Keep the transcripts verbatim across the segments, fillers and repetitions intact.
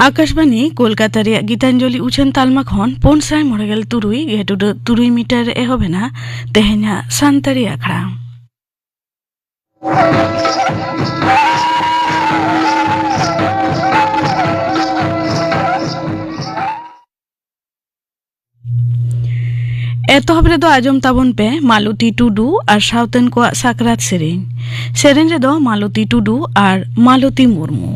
ᱟᱠᱟᱥᱵᱟᱱᱤ ᱠᱳᱞᱠᱟᱛᱟ ᱨᱮᱭᱟᱜ ᱜᱤᱛᱟᱧᱡᱚᱞᱤ ᱩᱪᱷᱟᱹᱱ ᱛᱟᱞᱢᱟ ᱠᱷᱚᱱ ᱯᱩᱱ ᱥᱟᱭ ᱢᱚᱬᱮ ᱜᱮᱞ ᱛᱩᱨᱩᱭ ᱜᱮᱴᱩᱰᱟᱹ ᱛᱩᱨᱩᱭ ᱢᱤᱴᱟᱨ ᱨᱮ ᱮᱦᱚᱵ ᱮᱱᱟ ᱛᱮᱦᱮᱧᱟᱜ ᱥᱟᱱᱛᱟᱲᱤ ᱟᱠᱷᱲᱟ᱾ ᱮᱛᱚᱦᱚᱵ ᱨᱮᱫᱚ ᱟᱸᱡᱚᱢ ᱛᱟᱵᱚᱱ ᱯᱮ ᱢᱟᱞᱚᱛᱤ ᱴᱩᱰᱩ ᱟᱨ ᱥᱟᱶᱛᱮᱱ ᱠᱚᱣᱟᱜ ᱥᱟᱠᱨᱟᱛ ᱥᱮᱨᱮᱧ᱾ ᱥᱮᱨᱮᱧ ᱨᱮᱫᱚ ᱢᱟᱞᱚᱛᱤ ᱴᱩᱰᱩ ᱟᱨ ᱢᱟᱞᱚᱛᱤ ᱢᱩᱨᱢᱩ᱾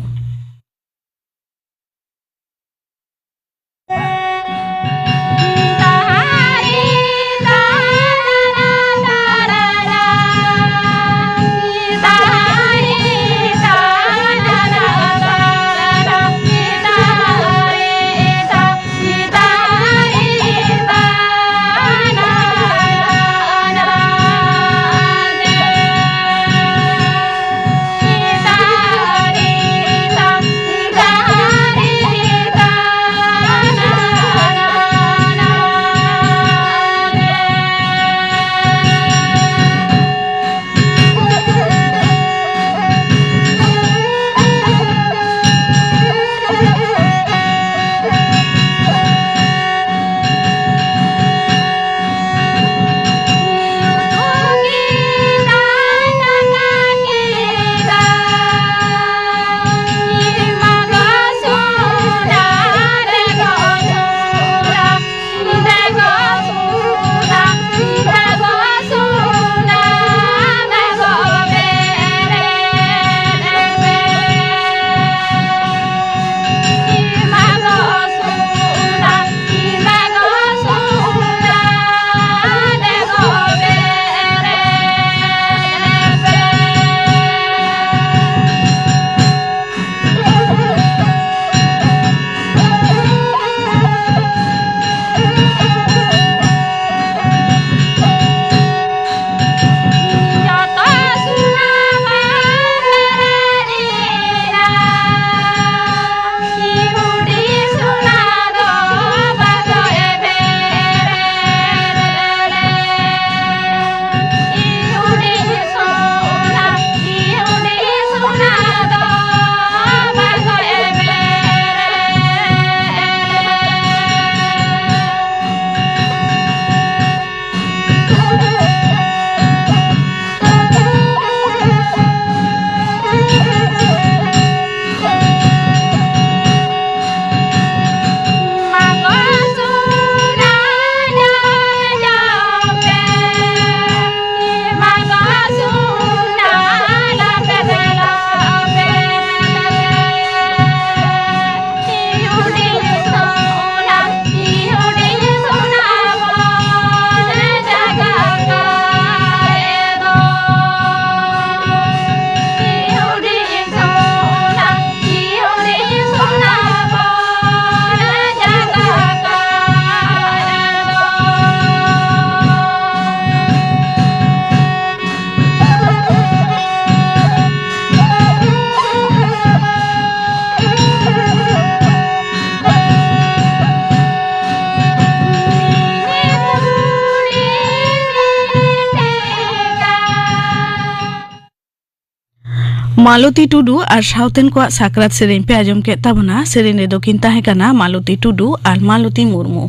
ᱢᱟᱞᱚᱛᱤ ᱴᱩᱰᱩ ᱟᱨ ᱥᱟᱶᱛᱮᱱ ᱠᱚᱣᱟᱜ ᱥᱟᱠᱨᱟᱛ ᱥᱮᱨᱮᱧ ᱯᱮ ᱟᱸᱡᱚᱢ ᱠᱮᱫ ᱛᱟᱵᱚᱱᱟ᱾ ᱥᱮᱨᱮᱧ ᱨᱮᱫᱚ ᱠᱤᱱ ᱛᱟᱦᱮᱸ ᱠᱟᱱᱟ ᱢᱟᱞᱚᱛᱤ ᱴᱩᱰᱩ ᱟᱨ ᱢᱟᱞᱚᱛᱤ ᱢᱩᱨᱢᱩ᱾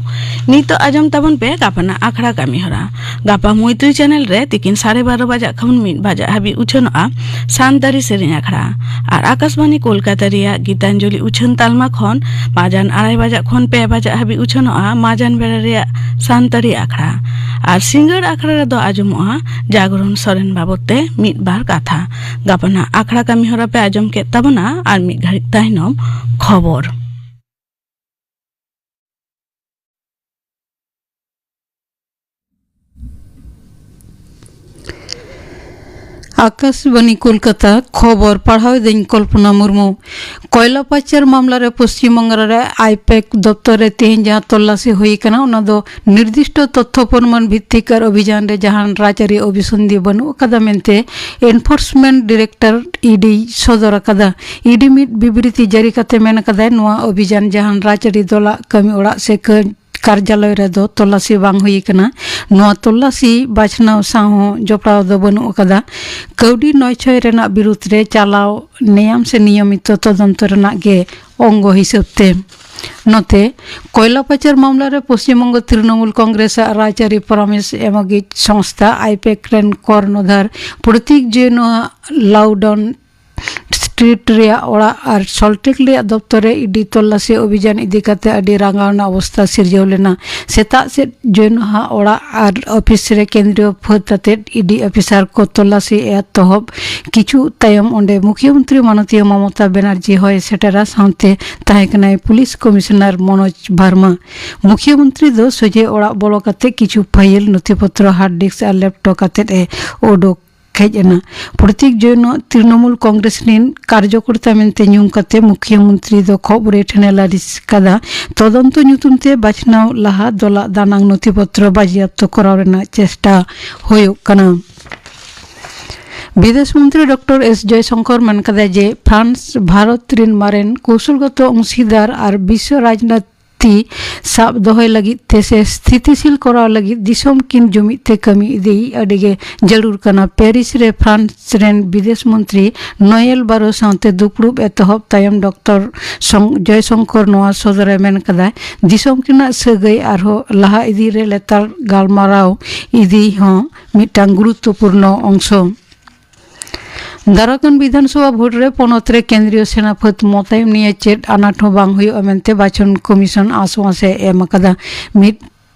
ᱱᱤᱛᱚᱜ ᱟᱸᱡᱚᱢ ᱛᱟᱵᱚᱱ ᱯᱮ ᱜᱟᱯᱟᱱᱟᱜ ᱟᱠᱷᱲᱟ ᱠᱟᱹᱢᱤ ᱦᱚᱨᱟ᱾ ᱜᱟᱯᱟ ᱢᱳᱭᱛᱨᱤ ᱪᱮᱱᱮᱞ ᱨᱮ ᱛᱤᱠᱤᱱ ᱥᱟᱲᱮ ᱵᱟᱨᱚ ᱵᱟᱡᱟᱜ ᱠᱷᱚᱱ ᱢᱤᱫ ᱵᱟᱡᱟᱜ ᱦᱟᱹᱵᱤᱡ ᱩᱪᱷᱟᱹᱱᱚᱜᱼᱟ ᱥᱟᱱᱛᱟᱲᱤ ᱥᱮᱨᱮᱧ ᱟᱠᱷᱲᱟ᱾ ᱟᱨ ᱟᱠᱟᱥᱵᱟᱱᱤ ᱠᱳᱞᱠᱟᱛᱟ ᱨᱮᱭᱟᱜ ᱜᱤᱛᱟᱧᱡᱚᱞᱤ ᱩᱪᱷᱟᱹᱱ ᱛᱟᱞᱢᱟ ᱠᱷᱚᱱ ᱢᱟᱡᱟᱱ ᱟᱲᱟᱭ ᱵᱟᱡᱟᱜ ᱠᱷᱚᱱ ᱯᱮ ᱵᱟᱡᱟᱜ ᱦᱟᱹᱵᱤᱡ ᱩᱪᱷᱟᱹᱱᱚᱜᱼᱟ ᱢᱟᱡᱟᱱ ᱵᱮᱲᱟ ᱨᱮᱭᱟᱜ ᱥᱟᱱᱛᱟᱲᱤ ᱟᱠᱷᱲᱟ᱾ ᱟᱨ ᱥᱤᱸᱜᱟᱹᱲ ᱟᱠᱷᱲᱟ ᱨᱮᱫᱚ ᱟᱸᱡᱚᱢᱚᱜᱼᱟ ᱡᱟᱜᱽᱨᱚᱱ ᱥᱚᱨᱮᱱ ᱵᱟᱵᱚᱛ ᱛᱮ ᱢᱤᱫ ᱵᱟᱨ ᱠᱟᱛᱷᱟ᱾ ᱜᱟᱯᱟᱱᱟᱜ ᱟᱠᱷᱲᱟ ᱠᱟᱹᱢᱤ ᱦᱚᱨᱟ ᱯᱮ ᱟᱸᱡᱚᱢ ᱠᱮᱫ ᱛᱟᱵᱚᱱᱟ᱾ ᱟᱨ ᱢᱤᱫ ᱜᱷᱟᱹᱲᱤᱡ ᱛᱟᱭᱱᱚᱢ ᱠᱷᱚᱵᱚᱨ᱾ ᱟᱠᱟᱥᱵᱟᱱᱤ ᱠᱳᱞᱠᱟᱛᱟ, ᱠᱷᱚᱵᱚᱨ ᱯᱟᱲᱦᱟᱣ ᱮᱫᱟᱹᱧ ᱠᱚᱞᱯᱚᱱᱟ ᱢᱩᱨᱢᱩ᱾ ᱠᱚᱭᱞᱟ ᱯᱟᱪᱟᱨ ᱢᱟᱢᱞᱟ ᱨᱮ ᱯᱚᱥᱪᱤᱢ ᱵᱟᱝᱞᱟ ᱨᱮ ᱟᱭᱯᱮᱠ ᱫᱚᱯᱛᱚᱨ ᱨᱮ ᱛᱮᱦᱮᱧ ᱡᱟᱦᱟᱸ ᱛᱚᱞᱞᱟᱥᱤ ᱦᱩᱭ ᱟᱠᱟᱱᱟ, ᱚᱱᱟ ᱫᱚ ᱱᱤᱨᱫᱤᱥᱴᱚ ᱛᱚᱛᱛᱷᱚ ᱯᱨᱚᱢᱟᱱ ᱵᱷᱤᱛᱛᱤᱠ ᱟᱨ ᱚᱵᱷᱤᱡᱟᱱ ᱨᱮ ᱡᱟᱦᱟᱱ ᱨᱟᱡᱽᱟᱹᱨᱤ ᱚᱵᱷᱤᱥᱚᱱᱫᱷᱤ ᱵᱟᱹᱱᱩᱜ ᱟᱠᱟᱫᱟ ᱢᱮᱱᱛᱮ ᱮᱱᱯᱷᱳᱨᱥᱢᱮᱱᱴ ᱰᱤᱨᱮᱠᱴᱚᱨ, ᱤᱰᱤ, ᱥᱚᱫᱚᱨ ᱟᱠᱟᱫᱟ᱾ ᱤᱰᱤ ᱢᱤᱫ ᱵᱤᱵᱨᱤᱛᱤ ᱡᱟᱹᱨᱤ ᱠᱟᱛᱮ ᱢᱮᱱ ᱟᱠᱟᱫᱟᱭ, ᱱᱚᱣᱟ ᱚᱵᱷᱤᱡᱟᱱ ᱡᱟᱦᱟᱱ ᱨᱟᱡᱽᱟᱹᱨᱤ ᱫᱚᱞᱟᱜ ᱠᱟᱹᱢᱤ ᱚᱲᱟᱜ ᱥᱮ ᱠᱟᱹ-, ᱠᱟᱨᱡᱟᱞᱚᱭ ᱨᱮᱫᱚ ᱛᱚᱞᱟᱥᱤ ᱵᱟᱝ ᱦᱩᱭ ᱟᱠᱟᱱᱟ᱾ ᱱᱚᱣᱟ ᱛᱚᱞᱟᱥᱤ ᱵᱟᱪᱷᱱᱟᱣ ᱥᱟᱶ ᱦᱚᱸ ᱡᱚᱯᱲᱟᱣ ᱫᱚ ᱵᱟᱹᱱᱩᱜ ᱟᱠᱟᱫᱟ᱾ ᱠᱟᱹᱣᱰᱤ ᱱᱚᱭᱪᱷᱚᱭ ᱨᱮᱱᱟᱜ ᱵᱤᱨᱩᱫᱽ ᱨᱮ ᱪᱟᱞᱟᱣ ᱱᱮᱭᱟᱢ ᱥᱮ ᱱᱤᱭᱚᱢᱤᱛᱚ ᱛᱚᱫᱚᱱᱛᱚ ᱨᱮᱱᱟᱜ ᱜᱮ ᱚᱝᱜᱚ ᱦᱤᱥᱟᱹᱵ ᱛᱮ᱾ ᱱᱚᱛᱮ, ᱠᱚᱭᱞᱟ ᱯᱟᱪᱟᱨ ᱢᱟᱢᱞᱟ ᱨᱮ ᱯᱚᱥᱪᱤᱢ ᱵᱚᱝᱜᱚ ᱛᱨᱤᱱᱚᱢᱩᱞ ᱠᱚᱝᱜᱨᱮᱥ ᱟᱜ ᱨᱟᱡᱽᱟᱹᱨᱤ ᱯᱚᱨᱟᱢᱮᱥ ᱮᱢᱚᱜᱤᱡ ᱥᱚᱝᱥᱛᱷᱟ ᱟᱭᱯᱮᱠ ᱨᱮᱱ ᱠᱚᱨᱱᱚᱫᱷᱟᱨ ᱯᱨᱚᱛᱤᱠ ᱡᱚᱭᱱᱚ ᱟᱜ ᱞᱟᱣᱰᱚᱱ ᱥᱴᱨᱤᱴ ᱨᱮᱭᱟᱜ ᱚᱲᱟᱜ ᱟᱨ ᱥᱚᱞᱴᱮᱠ ᱨᱮᱭᱟᱜ ᱫᱚᱯᱛᱚᱨ ᱨᱮ ᱤᱰᱤ ᱛᱚᱞᱞᱟᱥᱤ ᱚᱵᱷᱤᱡᱟᱱ ᱤᱫᱤ ᱠᱟᱛᱮ ᱟᱹᱰᱤ ᱨᱟᱸᱜᱟᱣ ᱨᱮᱱᱟᱜ ᱚᱵᱚᱥᱛᱟ ᱥᱤᱨᱡᱟᱹᱣ ᱞᱮᱱᱟ᱾ ᱥᱮᱛᱟᱜ ᱥᱮᱫ ᱡᱚᱭᱱᱚᱦᱟ ᱚᱲᱟᱜ ᱟᱨ ᱚᱯᱷᱤᱥ ᱨᱮ ᱠᱮᱱᱫᱨᱤᱭᱚ ᱯᱷᱟᱹᱫ ᱟᱛᱮᱫ ᱤᱰᱤ ᱚᱯᱷᱤᱥᱟᱨ ᱠᱚ ᱛᱚᱞᱞᱟᱥᱤ ᱮᱛᱚᱦᱚᱵ᱾ ᱠᱤᱪᱷᱩ ᱛᱟᱭᱚᱢ ᱚᱸᱰᱮ ᱢᱩᱠᱷᱭᱟᱹᱢᱚᱱᱛᱨᱤ ᱢᱟᱱᱚᱛᱤᱭᱟᱹ ᱢᱚᱢᱚᱛᱟ ᱵᱮᱱᱟᱨᱡᱤ ᱦᱚᱸᱭ ᱥᱮᱴᱮᱨᱟ, ᱥᱟᱶᱛᱮ ᱛᱟᱦᱮᱸ ᱠᱟᱱᱟᱭ ᱯᱩᱞᱤᱥ ᱠᱚᱢᱤᱥᱚᱱᱟᱨ ᱢᱚᱱᱳᱡᱽ ᱵᱷᱟᱨᱢᱟ᱾ ᱢᱩᱠᱷᱭᱟᱹᱢᱚᱱᱛᱨᱤ ᱫᱚ ᱥᱚᱡᱷᱮ ᱚᱲᱟᱜ ᱵᱚᱞᱚ ᱠᱟᱛᱮ ᱠᱤᱪᱷᱩ ᱯᱷᱟᱭᱤᱞ, ᱱᱚᱛᱷᱤ ᱯᱚᱛᱨᱚ, ᱦᱟᱨᱰ ᱰᱤᱥᱠ ᱟᱨ ᱞᱮᱯᱴᱚᱯ ᱠᱟᱛᱮ ᱮ ᱩᱰᱩᱠ ᱦᱮᱡ ᱮᱱᱟ᱾ ᱯᱨᱚᱛᱤᱠ ᱡᱚᱭᱱᱚ ᱛᱨᱤᱱᱚᱢᱩᱞ ᱠᱚᱝᱜᱨᱮᱥ ᱨᱤᱱ ᱠᱟᱨᱡᱚᱠᱚᱨᱛᱟ ᱢᱮᱱᱛᱮ ᱧᱩᱢ ᱠᱟᱛᱮ ᱢᱩᱠᱷᱭᱟᱹᱢᱚᱱᱛᱨᱤ ᱫᱚ ᱠᱷᱚᱵᱚᱨᱮ ᱴᱷᱮᱱᱮ ᱞᱟᱹᱞᱤᱥ ᱠᱟᱫᱟ᱾ ᱛᱚᱫᱚᱱᱛᱚ ᱧᱩᱛᱩᱢ ᱛᱮ ᱵᱟᱪᱷᱱᱟᱣ ᱞᱟᱦᱟ ᱫᱚᱞᱟᱜ ᱫᱟᱱᱟᱝ ᱱᱚᱛᱷᱤ ᱯᱚᱛᱨᱚ ᱵᱟᱡᱮᱭᱟᱯᱛᱚ ᱠᱚᱨᱟᱣ ᱨᱮᱱᱟᱜ ᱪᱮᱥᱴᱟ ᱦᱩᱭᱩᱜ ᱠᱟᱱᱟ᱾ ᱵᱤᱫᱮᱥ ᱢᱚᱱᱛᱨᱤ ᱰᱚᱠᱴᱚᱨ ᱮᱥ ᱡᱚᱭᱥᱚᱝᱠᱚᱨ ᱢᱮᱱ ᱠᱟᱫᱟᱭ ᱡᱮ ᱯᱷᱨᱟᱱᱥ ᱵᱷᱟᱨᱚᱛ ᱨᱤᱱ ᱢᱟᱨᱮᱱ ᱠᱳᱣᱥᱚᱞᱜᱚᱛᱚ ᱚᱝᱥᱤᱫᱟᱨ ᱟᱨ ᱵᱤᱥᱥᱚ ᱨᱟᱡᱽᱱᱟᱛ ᱥᱚᱢᱯᱚᱛᱛᱤ ᱥᱟᱵ ᱫᱚᱦᱚᱭ ᱞᱟᱹᱜᱤᱫ ᱛᱮ ᱥᱮ ᱥᱛᱷᱤᱛᱤᱥᱤᱞ ᱠᱚᱨᱟᱣ ᱞᱟᱹᱜᱤᱫ ᱫᱤᱥᱚᱢ ᱠᱤᱱ ᱡᱩᱢᱤᱫ ᱛᱮ ᱠᱟᱹᱢᱤ ᱤᱫᱤ ᱟᱹᱰᱤ ᱜᱮ ᱡᱟᱹᱨᱩᱲ ᱠᱟᱱᱟ᱾ ᱯᱮᱨᱤᱥ ᱨᱮ ᱯᱷᱨᱟᱱᱥ ᱨᱮᱱ ᱵᱤᱫᱮᱥ ᱢᱚᱱᱛᱨᱤ ᱱᱳᱭᱮᱞ ᱵᱟᱨᱳ ᱥᱟᱶᱛᱮ ᱫᱩᱯᱲᱩᱵ ᱮᱛᱚᱦᱚᱵ ᱛᱟᱭᱚᱢ ᱰᱚᱠᱴᱚᱨ ᱥᱚᱝ-, ᱡᱚᱭᱥᱚᱝᱠᱚᱨ ᱱᱚᱣᱟ ᱥᱚᱫᱚᱨᱮ ᱢᱮᱱ ᱠᱟᱫᱟ, ᱫᱤᱥᱚᱢ ᱨᱮᱱᱟᱜ ᱥᱟᱹᱜᱟᱹᱭ ᱟᱨᱦᱚᱸ ᱞᱟᱦᱟ ᱤᱫᱤ ᱨᱮ ᱞᱮᱛᱟᱲ ᱜᱟᱞᱢᱟᱨᱟᱣ ᱤᱫᱤ ᱦᱚᱸ ᱢᱤᱫᱴᱟᱝ ᱜᱩᱨᱩᱛᱛᱚᱯᱩᱨᱱᱚ ᱚᱝᱥᱚ᱾ ᱫᱟᱨᱟᱠᱟᱱ ᱵᱤᱫᱷᱟᱱᱥᱚᱵᱷᱟ ᱵᱷᱳᱴ ᱨᱮ ᱯᱚᱱᱚᱛ ᱨᱮ ᱠᱮᱱᱫᱨᱤᱭᱚ ᱥᱮᱱᱟ ᱯᱷᱟᱹᱫ ᱢᱚᱛᱟᱭᱚᱢ ᱱᱤᱭᱮ ᱪᱮᱫ ᱟᱱᱟᱴ ᱦᱚᱸ ᱵᱟᱝ ᱦᱩᱭᱩᱜᱼᱟ ᱢᱮᱱᱛᱮ ᱵᱟᱪᱷᱚᱱ ᱠᱚᱢᱤᱥᱚᱱ ᱟᱥᱣᱟᱥ ᱮ ᱮᱢ ᱟᱠᱟᱫᱟ᱾ ᱢᱤᱫ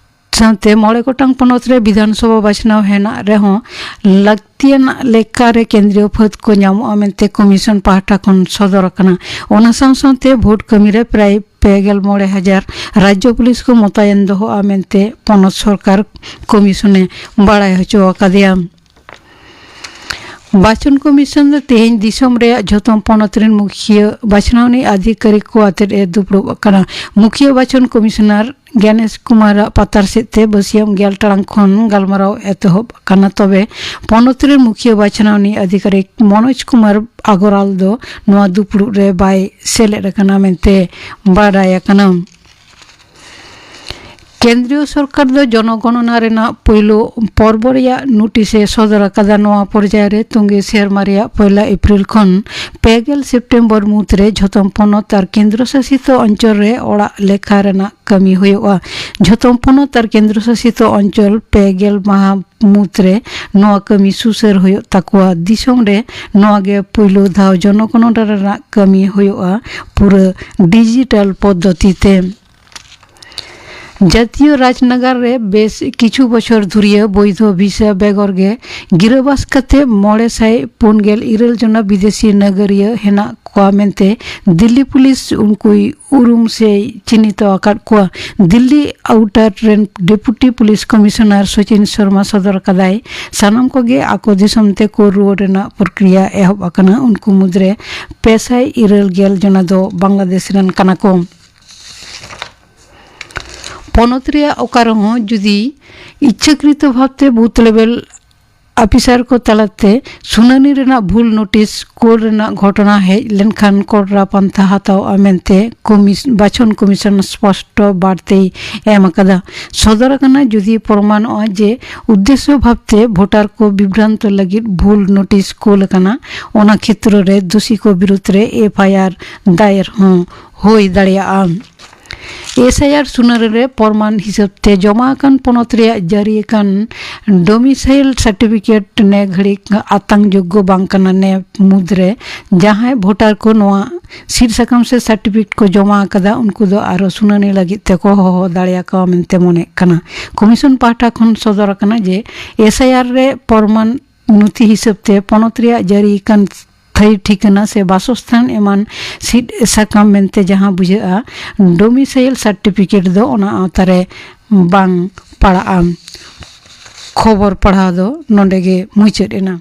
ᱥᱟᱶᱛᱮ ᱢᱚᱬᱮ ᱜᱚᱴᱟᱝ ᱯᱚᱱᱚᱛ ᱨᱮ ᱵᱤᱫᱷᱟᱱ ᱥᱚᱵᱷᱟ ᱵᱟᱪᱷᱱᱟᱣ ᱦᱮᱱᱟᱜ ᱨᱮᱦᱚᱸ ᱞᱟᱹᱠᱛᱤᱭᱟᱱᱟᱜ ᱞᱮᱠᱟᱨᱮ ᱠᱮᱱᱫᱨᱤᱭᱚ ᱯᱷᱟᱹᱫ ᱠᱚ ᱧᱟᱢᱚᱜᱼᱟ ᱢᱮᱱᱛᱮ ᱠᱚᱢᱤᱥᱚᱱ ᱯᱟᱦᱴᱟ ᱠᱷᱚᱱ ᱥᱚᱫᱚᱨ ᱟᱠᱟᱱᱟ᱾ ᱚᱱᱟ ᱥᱟᱶ ᱥᱟᱶᱛᱮ ᱵᱷᱳᱴ ᱠᱟᱹᱢᱤ ᱨᱮ ᱯᱨᱟᱭ ᱯᱮ ᱜᱮᱞ ᱢᱚᱬᱮ ᱦᱟᱡᱟᱨ ᱨᱟᱡᱽᱡᱚ ᱯᱩᱞᱤᱥ ᱠᱚ ᱢᱚᱛᱟᱭᱮᱱ ᱫᱚᱦᱚᱜᱼᱟ ᱢᱮᱱᱛᱮ ᱯᱚᱱᱚᱛ ᱥᱚᱨᱠᱟᱨ ᱠᱚᱢᱤᱥᱚᱱᱮ ᱵᱟᱲᱟᱭ ᱦᱚᱪᱚ ᱟᱠᱟᱫᱮᱭᱟ᱾ ᱵᱟᱪᱷᱚᱱ ᱠᱚᱢᱤᱥᱚᱱ ᱫᱚ ᱛᱮᱦᱮᱧ ᱫᱤᱥᱚᱢ ᱨᱮᱭᱟᱜ ᱡᱷᱚᱛᱚᱢ ᱯᱚᱱᱚᱛ ᱨᱮᱱ ᱢᱩᱠᱷᱤᱭᱟᱹ ᱵᱟᱪᱷᱱᱟᱣᱱᱤᱡ ᱟᱫᱷᱤᱠᱟᱨᱤᱠ ᱠᱚ ᱟᱛᱮᱫ ᱮ ᱫᱩᱯᱲᱩᱵ ᱟᱠᱟᱱᱟ᱾ ᱢᱩᱠᱷᱤᱭᱟᱹ ᱵᱟᱪᱷᱚᱱ ᱠᱚᱢᱤᱥᱚᱱᱟᱨ ᱜᱮᱱᱮᱥ ᱠᱩᱢᱟᱨᱟᱜ ᱯᱟᱛᱟᱨ ᱥᱮᱫ ᱛᱮ ᱵᱟᱹᱥᱤᱭᱟᱹᱢ ᱜᱮᱞ ᱴᱟᱲᱟᱝ ᱠᱷᱚᱱ ᱜᱟᱞᱢᱟᱨᱟᱣ ᱮᱛᱚᱦᱚᱵ ᱟᱠᱟᱱᱟ᱾ ᱛᱚᱵᱮ ᱯᱚᱱᱚᱛ ᱨᱮᱱ ᱢᱩᱠᱷᱤᱭᱟᱹ ᱵᱟᱪᱷᱱᱟᱣᱱᱤᱡ ᱟᱫᱷᱤᱠᱟᱨᱤᱠ ᱢᱚᱱᱳᱡᱽ ᱠᱩᱢᱟᱨ ᱟᱜᱚᱨᱟᱞ ᱫᱚ ᱱᱚᱣᱟ ᱫᱩᱯᱲᱩᱵ ᱨᱮ ᱵᱟᱭ ᱥᱮᱞᱮᱫ ᱟᱠᱟᱱᱟ ᱢᱮᱱᱛᱮ ᱵᱟᱰᱟᱭ ᱟᱠᱟᱱᱟ᱾ ᱠᱮᱱᱫᱨᱤᱭᱚ ᱥᱚᱨᱠᱟᱨ ᱫᱚ ᱡᱚᱱᱚᱜᱚᱱᱚᱱᱟ ᱨᱮᱱᱟᱜ ᱯᱩᱭᱞᱩ ᱯᱚᱨᱵᱚ ᱨᱮᱭᱟᱜ ᱱᱳᱴᱤᱥ ᱮ ᱥᱚᱫᱚᱨ ᱟᱠᱟᱫᱟ᱾ ᱱᱚᱣᱟ ᱯᱚᱨᱡᱟᱭ ᱨᱮ ᱛᱚᱸᱜᱮ ᱥᱮᱨᱢᱟ ᱨᱮᱭᱟᱜ ᱯᱚᱭᱞᱟ ᱮᱯᱨᱤᱞ ᱠᱷᱚᱱ ᱯᱮ ᱜᱮᱞ ᱥᱮᱯᱴᱮᱢᱵᱚᱨ ᱢᱩᱫᱽᱨᱮ ᱡᱷᱚᱛᱚᱢ ᱯᱚᱱᱚᱛ ᱟᱨ ᱠᱮᱱᱫᱨᱚ ᱥᱟᱥᱤᱛ ᱚᱧᱪᱚᱞ ᱨᱮ ᱚᱲᱟᱜ ᱞᱮᱠᱷᱟ ᱨᱮᱱᱟᱜ ᱠᱟᱹᱢᱤ ᱦᱩᱭᱩᱜᱼᱟ᱾ ᱡᱷᱚᱛᱚᱢ ᱯᱚᱱᱚᱛ ᱟᱨ ᱠᱮᱱᱫᱨᱚ ᱥᱟᱥᱤᱛ ᱚᱧᱪᱚᱞ ᱯᱮ ᱜᱮᱞ ᱢᱟᱦᱟ ᱢᱩᱫᱽᱨᱮ ᱱᱚᱣᱟ ᱠᱟᱹᱢᱤ ᱥᱩᱥᱟᱹᱨ ᱦᱩᱭᱩᱜ ᱛᱟᱠᱚᱣᱟ᱾ ᱫᱤᱥᱚᱢ ᱨᱮ ᱱᱚᱣᱟ ᱜᱮ ᱯᱩᱭᱞᱩ ᱫᱷᱟᱣ ᱡᱚᱱᱚᱜᱚᱱᱚᱱᱟ ᱨᱮᱱᱟᱜ ᱠᱟᱹᱢᱤ ᱦᱩᱭᱩᱜᱼᱟ ᱯᱩᱨᱟᱹ ᱰᱤᱡᱤᱴᱟᱞ ᱯᱚᱫᱽᱫᱷᱚᱛᱤ ᱛᱮ᱾ ᱡᱟᱹᱛᱤᱭᱚ ᱨᱟᱡᱽᱱᱟᱜᱟᱨ ᱨᱮ ᱵᱮᱥ ᱠᱤᱪᱷᱩ ᱵᱚᱪᱷᱚᱨ ᱫᱷᱩᱨᱤᱭᱟᱹ ᱵᱳᱭᱫᱷᱚ ᱵᱷᱤᱥᱟ ᱵᱮᱜᱚᱨ ᱜᱮ ᱜᱤᱨᱟᱹᱵᱟᱥ ᱠᱟᱛᱮ ᱢᱚᱬᱮ ᱥᱟᱭ ᱯᱩᱱ ᱜᱮᱞ ᱤᱨᱟᱹᱞ ᱡᱚᱱᱟ ᱵᱤᱫᱮᱥᱤ ᱱᱟᱜᱟᱨᱤᱭᱟᱹ ᱦᱮᱱᱟᱜ ᱠᱚᱣᱟ ᱢᱮᱱᱛᱮ ᱫᱤᱞᱞᱤ ᱯᱩᱞᱤᱥ ᱩᱱᱠᱩᱭ ᱩᱨᱩᱢ ᱥᱮ ᱪᱤᱱᱦᱤᱛ ᱟᱠᱟᱫ ᱠᱚᱣᱟ᱾ ᱫᱤᱞᱞᱤ ᱟᱣᱩᱴᱟᱨ ᱨᱮᱱ ᱰᱮᱯᱩᱴᱤ ᱯᱩᱞᱤᱥ ᱠᱚᱢᱤᱥᱚᱱᱟᱨ ᱥᱚᱪᱤᱱ ᱥᱚᱨᱢᱟ ᱥᱚᱫᱚᱨ ᱟᱠᱟᱫᱟᱭ, ᱥᱟᱱᱟᱢ ᱠᱚᱜᱮ ᱟᱠᱚ ᱫᱤᱥᱚᱢ ᱛᱮᱠᱚ ᱨᱩᱣᱟᱹᱲ ᱨᱮᱱᱟᱜ ᱯᱨᱚᱠᱨᱤᱭᱟ ᱮᱦᱚᱵ ᱟᱠᱟᱱᱟ᱾ ᱩᱱᱠᱩ ᱢᱩᱫᱽᱨᱮ ᱯᱮ ᱥᱟᱭ ᱤᱨᱟᱹᱞ ᱜᱮᱞ ᱡᱚᱱᱟ ᱫᱚ ᱵᱟᱝᱞᱟᱫᱮᱥ ᱨᱮᱱ ᱠᱟᱱᱟ ᱠᱚ᱾ ᱯᱚᱱᱚᱛ ᱨᱮᱭᱟᱜ ᱚᱠᱟ ᱨᱮᱦᱚᱸ ᱡᱩᱫᱤ ᱤᱪᱪᱷᱟᱹᱠᱨᱤᱛᱚ ᱵᱷᱟᱵᱽᱛᱮ ᱵᱩᱛᱷ ᱞᱮᱵᱮᱞ ᱟᱯᱷᱤᱥᱟᱨ ᱠᱚ ᱛᱟᱞᱟᱛᱮ ᱥᱩᱱᱟᱹᱱᱤ ᱨᱮᱱᱟᱜ ᱵᱷᱩᱞ ᱱᱳᱴᱤᱥ ᱠᱳᱞ ᱨᱮᱱᱟᱜ ᱜᱷᱚᱴᱚᱱᱟ ᱦᱮᱡ ᱞᱮᱱᱠᱷᱟᱱ ᱠᱚᱲᱨᱟ ᱯᱟᱱᱛᱷᱟ ᱦᱟᱛᱟᱣᱜᱼᱟ ᱢᱮᱱᱛᱮ ᱠᱚᱢᱤᱥ-, ᱵᱟᱪᱷᱚᱱ ᱠᱚᱢᱤᱥᱚᱱ ᱥᱯᱚᱥᱴᱚ ᱵᱟᱨᱛᱮᱭ ᱮᱢ ᱟᱠᱟᱫᱟ᱾ ᱥᱚᱫᱚᱨ ᱟᱠᱟᱱᱟ, ᱡᱩᱫᱤ ᱯᱨᱚᱢᱟᱱᱚᱜᱼᱟ ᱡᱮ ᱩᱫᱽᱫᱮᱥᱥᱚ ᱵᱷᱟᱵᱛᱮ ᱵᱷᱳᱴᱟᱨ ᱠᱚ ᱵᱤᱵᱷᱨᱟᱱᱛᱚ ᱞᱟᱹᱜᱤᱫ ᱵᱷᱩᱞ ᱱᱳᱴᱤᱥ ᱠᱳᱞ ᱟᱠᱟᱱᱟ, ᱚᱱᱟ ᱠᱷᱮᱛᱨᱚ ᱨᱮ ᱫᱳᱥᱤ ᱠᱚ ᱵᱤᱨᱩᱫᱽ ᱨᱮ ᱮᱯᱷ ᱟᱭ ᱟᱨ ᱫᱟᱭᱮᱨ ᱦᱚᱸ ᱦᱩᱭ ᱫᱟᱲᱮᱭᱟᱜᱼᱟ᱾ ᱮᱥ ᱟᱭ ᱟᱨ ᱥᱩᱱᱟᱹᱨᱤ ᱨᱮ ᱯᱨᱚᱢᱟᱱ ᱦᱤᱥᱟᱹᱵ ᱛᱮ ᱡᱚᱢᱟ ᱟᱠᱟᱱ ᱯᱚᱱᱚᱛ ᱨᱮᱭᱟᱜ ᱡᱟᱹᱨᱤ ᱟᱠᱟᱱ ᱰᱚᱢᱤᱥᱟᱭᱤᱞ ᱥᱟᱨᱴᱤᱯᱷᱤᱠᱮᱴ ᱱᱮ ᱜᱷᱟᱹᱲᱤᱡ ᱟᱛᱟᱝ ᱡᱳᱜᱽᱜᱚ ᱵᱟᱝ ᱠᱟᱱᱟ᱾ ᱱᱮ ᱢᱩᱫᱽᱨᱮ ᱡᱟᱦᱟᱸᱭ ᱵᱷᱳᱴᱟᱨ ᱠᱚ ᱱᱚᱣᱟ ᱥᱤᱫ ᱥᱟᱠᱟᱢ ᱥᱮ ᱥᱟᱨᱴᱤᱯᱷᱤᱠᱮᱴ ᱠᱚ ᱡᱚᱢᱟ ᱟᱠᱟᱫᱟ, ᱩᱱᱠᱩ ᱫᱚ ᱟᱨᱚ ᱥᱩᱱᱟᱹᱱᱤ ᱞᱟᱹᱜᱤᱫ ᱛᱮᱠᱚ ᱦᱚᱦᱚ ᱫᱟᱲᱮᱭᱟᱠᱚᱣᱟ ᱢᱮᱱᱛᱮ ᱢᱚᱱᱮᱜ ᱠᱟᱱᱟ᱾ ᱠᱚᱢᱤᱥᱚᱱ ᱯᱟᱦᱴᱟ ᱠᱷᱚᱱ ᱥᱚᱫᱚᱨ ᱟᱠᱟᱱᱟ ᱡᱮ ᱮᱥ ᱟᱭ ᱟᱨ ᱨᱮ ᱯᱨᱚᱢᱟᱱ ᱱᱚᱛᱷᱤ ᱦᱤᱥᱟᱹᱵ ᱛᱮ ᱯᱚᱱᱚᱛ ᱨᱮᱭᱟᱜ ᱡᱟᱹᱨᱤ ᱟᱠᱟᱱ ᱛᱷᱟᱹᱭ ᱴᱷᱤᱠᱟᱹᱱᱟ ᱥᱮ ᱵᱟᱥᱚᱥᱛᱷᱟᱱ ᱮᱢᱟᱱ ᱥᱤᱫ ᱥᱟᱠᱟᱢ ᱢᱮᱱᱛᱮ ᱡᱟᱦᱟᱸ ᱵᱩᱡᱷᱟᱹᱜᱼᱟ, ᱰᱚᱢᱤᱥᱟᱭᱤᱞ ᱥᱟᱨᱴᱤᱯᱷᱤᱠᱮᱴ ᱫᱚ ᱚᱱᱟ ᱟᱣᱛᱟ ᱨᱮ ᱵᱟᱝ ᱯᱟᱲᱟᱜᱼᱟ᱾ ᱠᱷᱚᱵᱚᱨ ᱯᱟᱲᱦᱟᱣ ᱫᱚ ᱱᱚᱰᱮ ᱜᱮ ᱢᱩᱪᱟᱹᱫ ᱮᱱᱟ᱾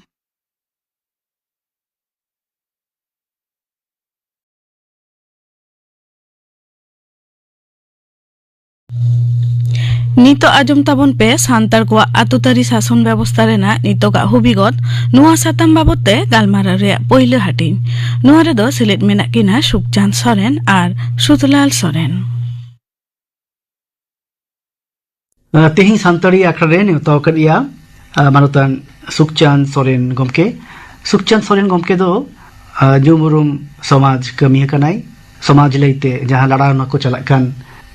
ᱱᱤᱛᱚᱜ ᱟᱸᱡᱚᱢ ᱛᱟᱵᱚᱱ ᱯᱮ ᱥᱟᱱᱛᱟᱲ ᱠᱚᱣᱟᱜ ᱟᱹᱛᱩ ᱛᱟᱹᱨᱤ ᱥᱟᱥᱚᱱ ᱵᱮᱵᱚᱥᱛᱷᱟ ᱨᱮᱱᱟᱜ ᱱᱤᱛᱚᱜᱟᱜ ᱦᱩᱵᱤᱜᱚᱛ᱾ ᱱᱚᱣᱟ ᱥᱟᱛᱟᱢ ᱵᱟᱵᱚᱛ ᱛᱮ ᱜᱟᱞᱢᱟᱨᱟᱣ ᱨᱮᱭᱟᱜ ᱯᱳᱭᱞᱳ ᱦᱟᱹᱴᱤᱧ᱾ ᱱᱚᱣᱟ ᱨᱮᱫᱚ ᱥᱮᱞᱮᱫ ᱢᱮᱱᱟᱜ ᱠᱤᱱᱟ ᱥᱩᱠᱪᱟᱸᱫᱽ ᱥᱚᱨᱮᱱ ᱟᱨ ᱥᱩᱫᱷᱞᱟᱞ ᱥᱚᱨᱮᱱ᱾ ᱟᱸ, ᱛᱮᱦᱮᱧ ᱥᱟᱱᱛᱟᱲᱤ ᱟᱠᱷᱲᱟ ᱨᱮ ᱱᱮᱣᱛᱟ ᱟᱠᱟᱫ ᱮᱭᱟ, ᱟᱸ, ᱢᱟᱱᱚᱛᱟᱱ ᱥᱩᱠᱪᱟᱸᱫᱽ ᱥᱚᱨᱮᱱ ᱜᱚᱢᱠᱮ᱾ ᱥᱩᱠᱪᱟᱸᱫᱽ ᱥᱚᱨᱮᱱ ᱜᱚᱢᱠᱮ ᱫᱚ, ᱟᱸ, ᱧᱩᱢ ᱩᱨᱩᱢ ᱥᱚᱢᱟᱡᱽ ᱠᱟᱹᱢᱤᱭᱟᱹ ᱠᱟᱱᱟᱭ᱾ ᱥᱚᱢᱟᱡᱽ ᱞᱟᱹᱭᱛᱮ ᱡᱟᱦᱟᱸ ᱞᱟᱲᱟᱣᱱᱟ ᱠᱚ ᱪᱟᱞᱟᱜ ᱠᱟᱱ,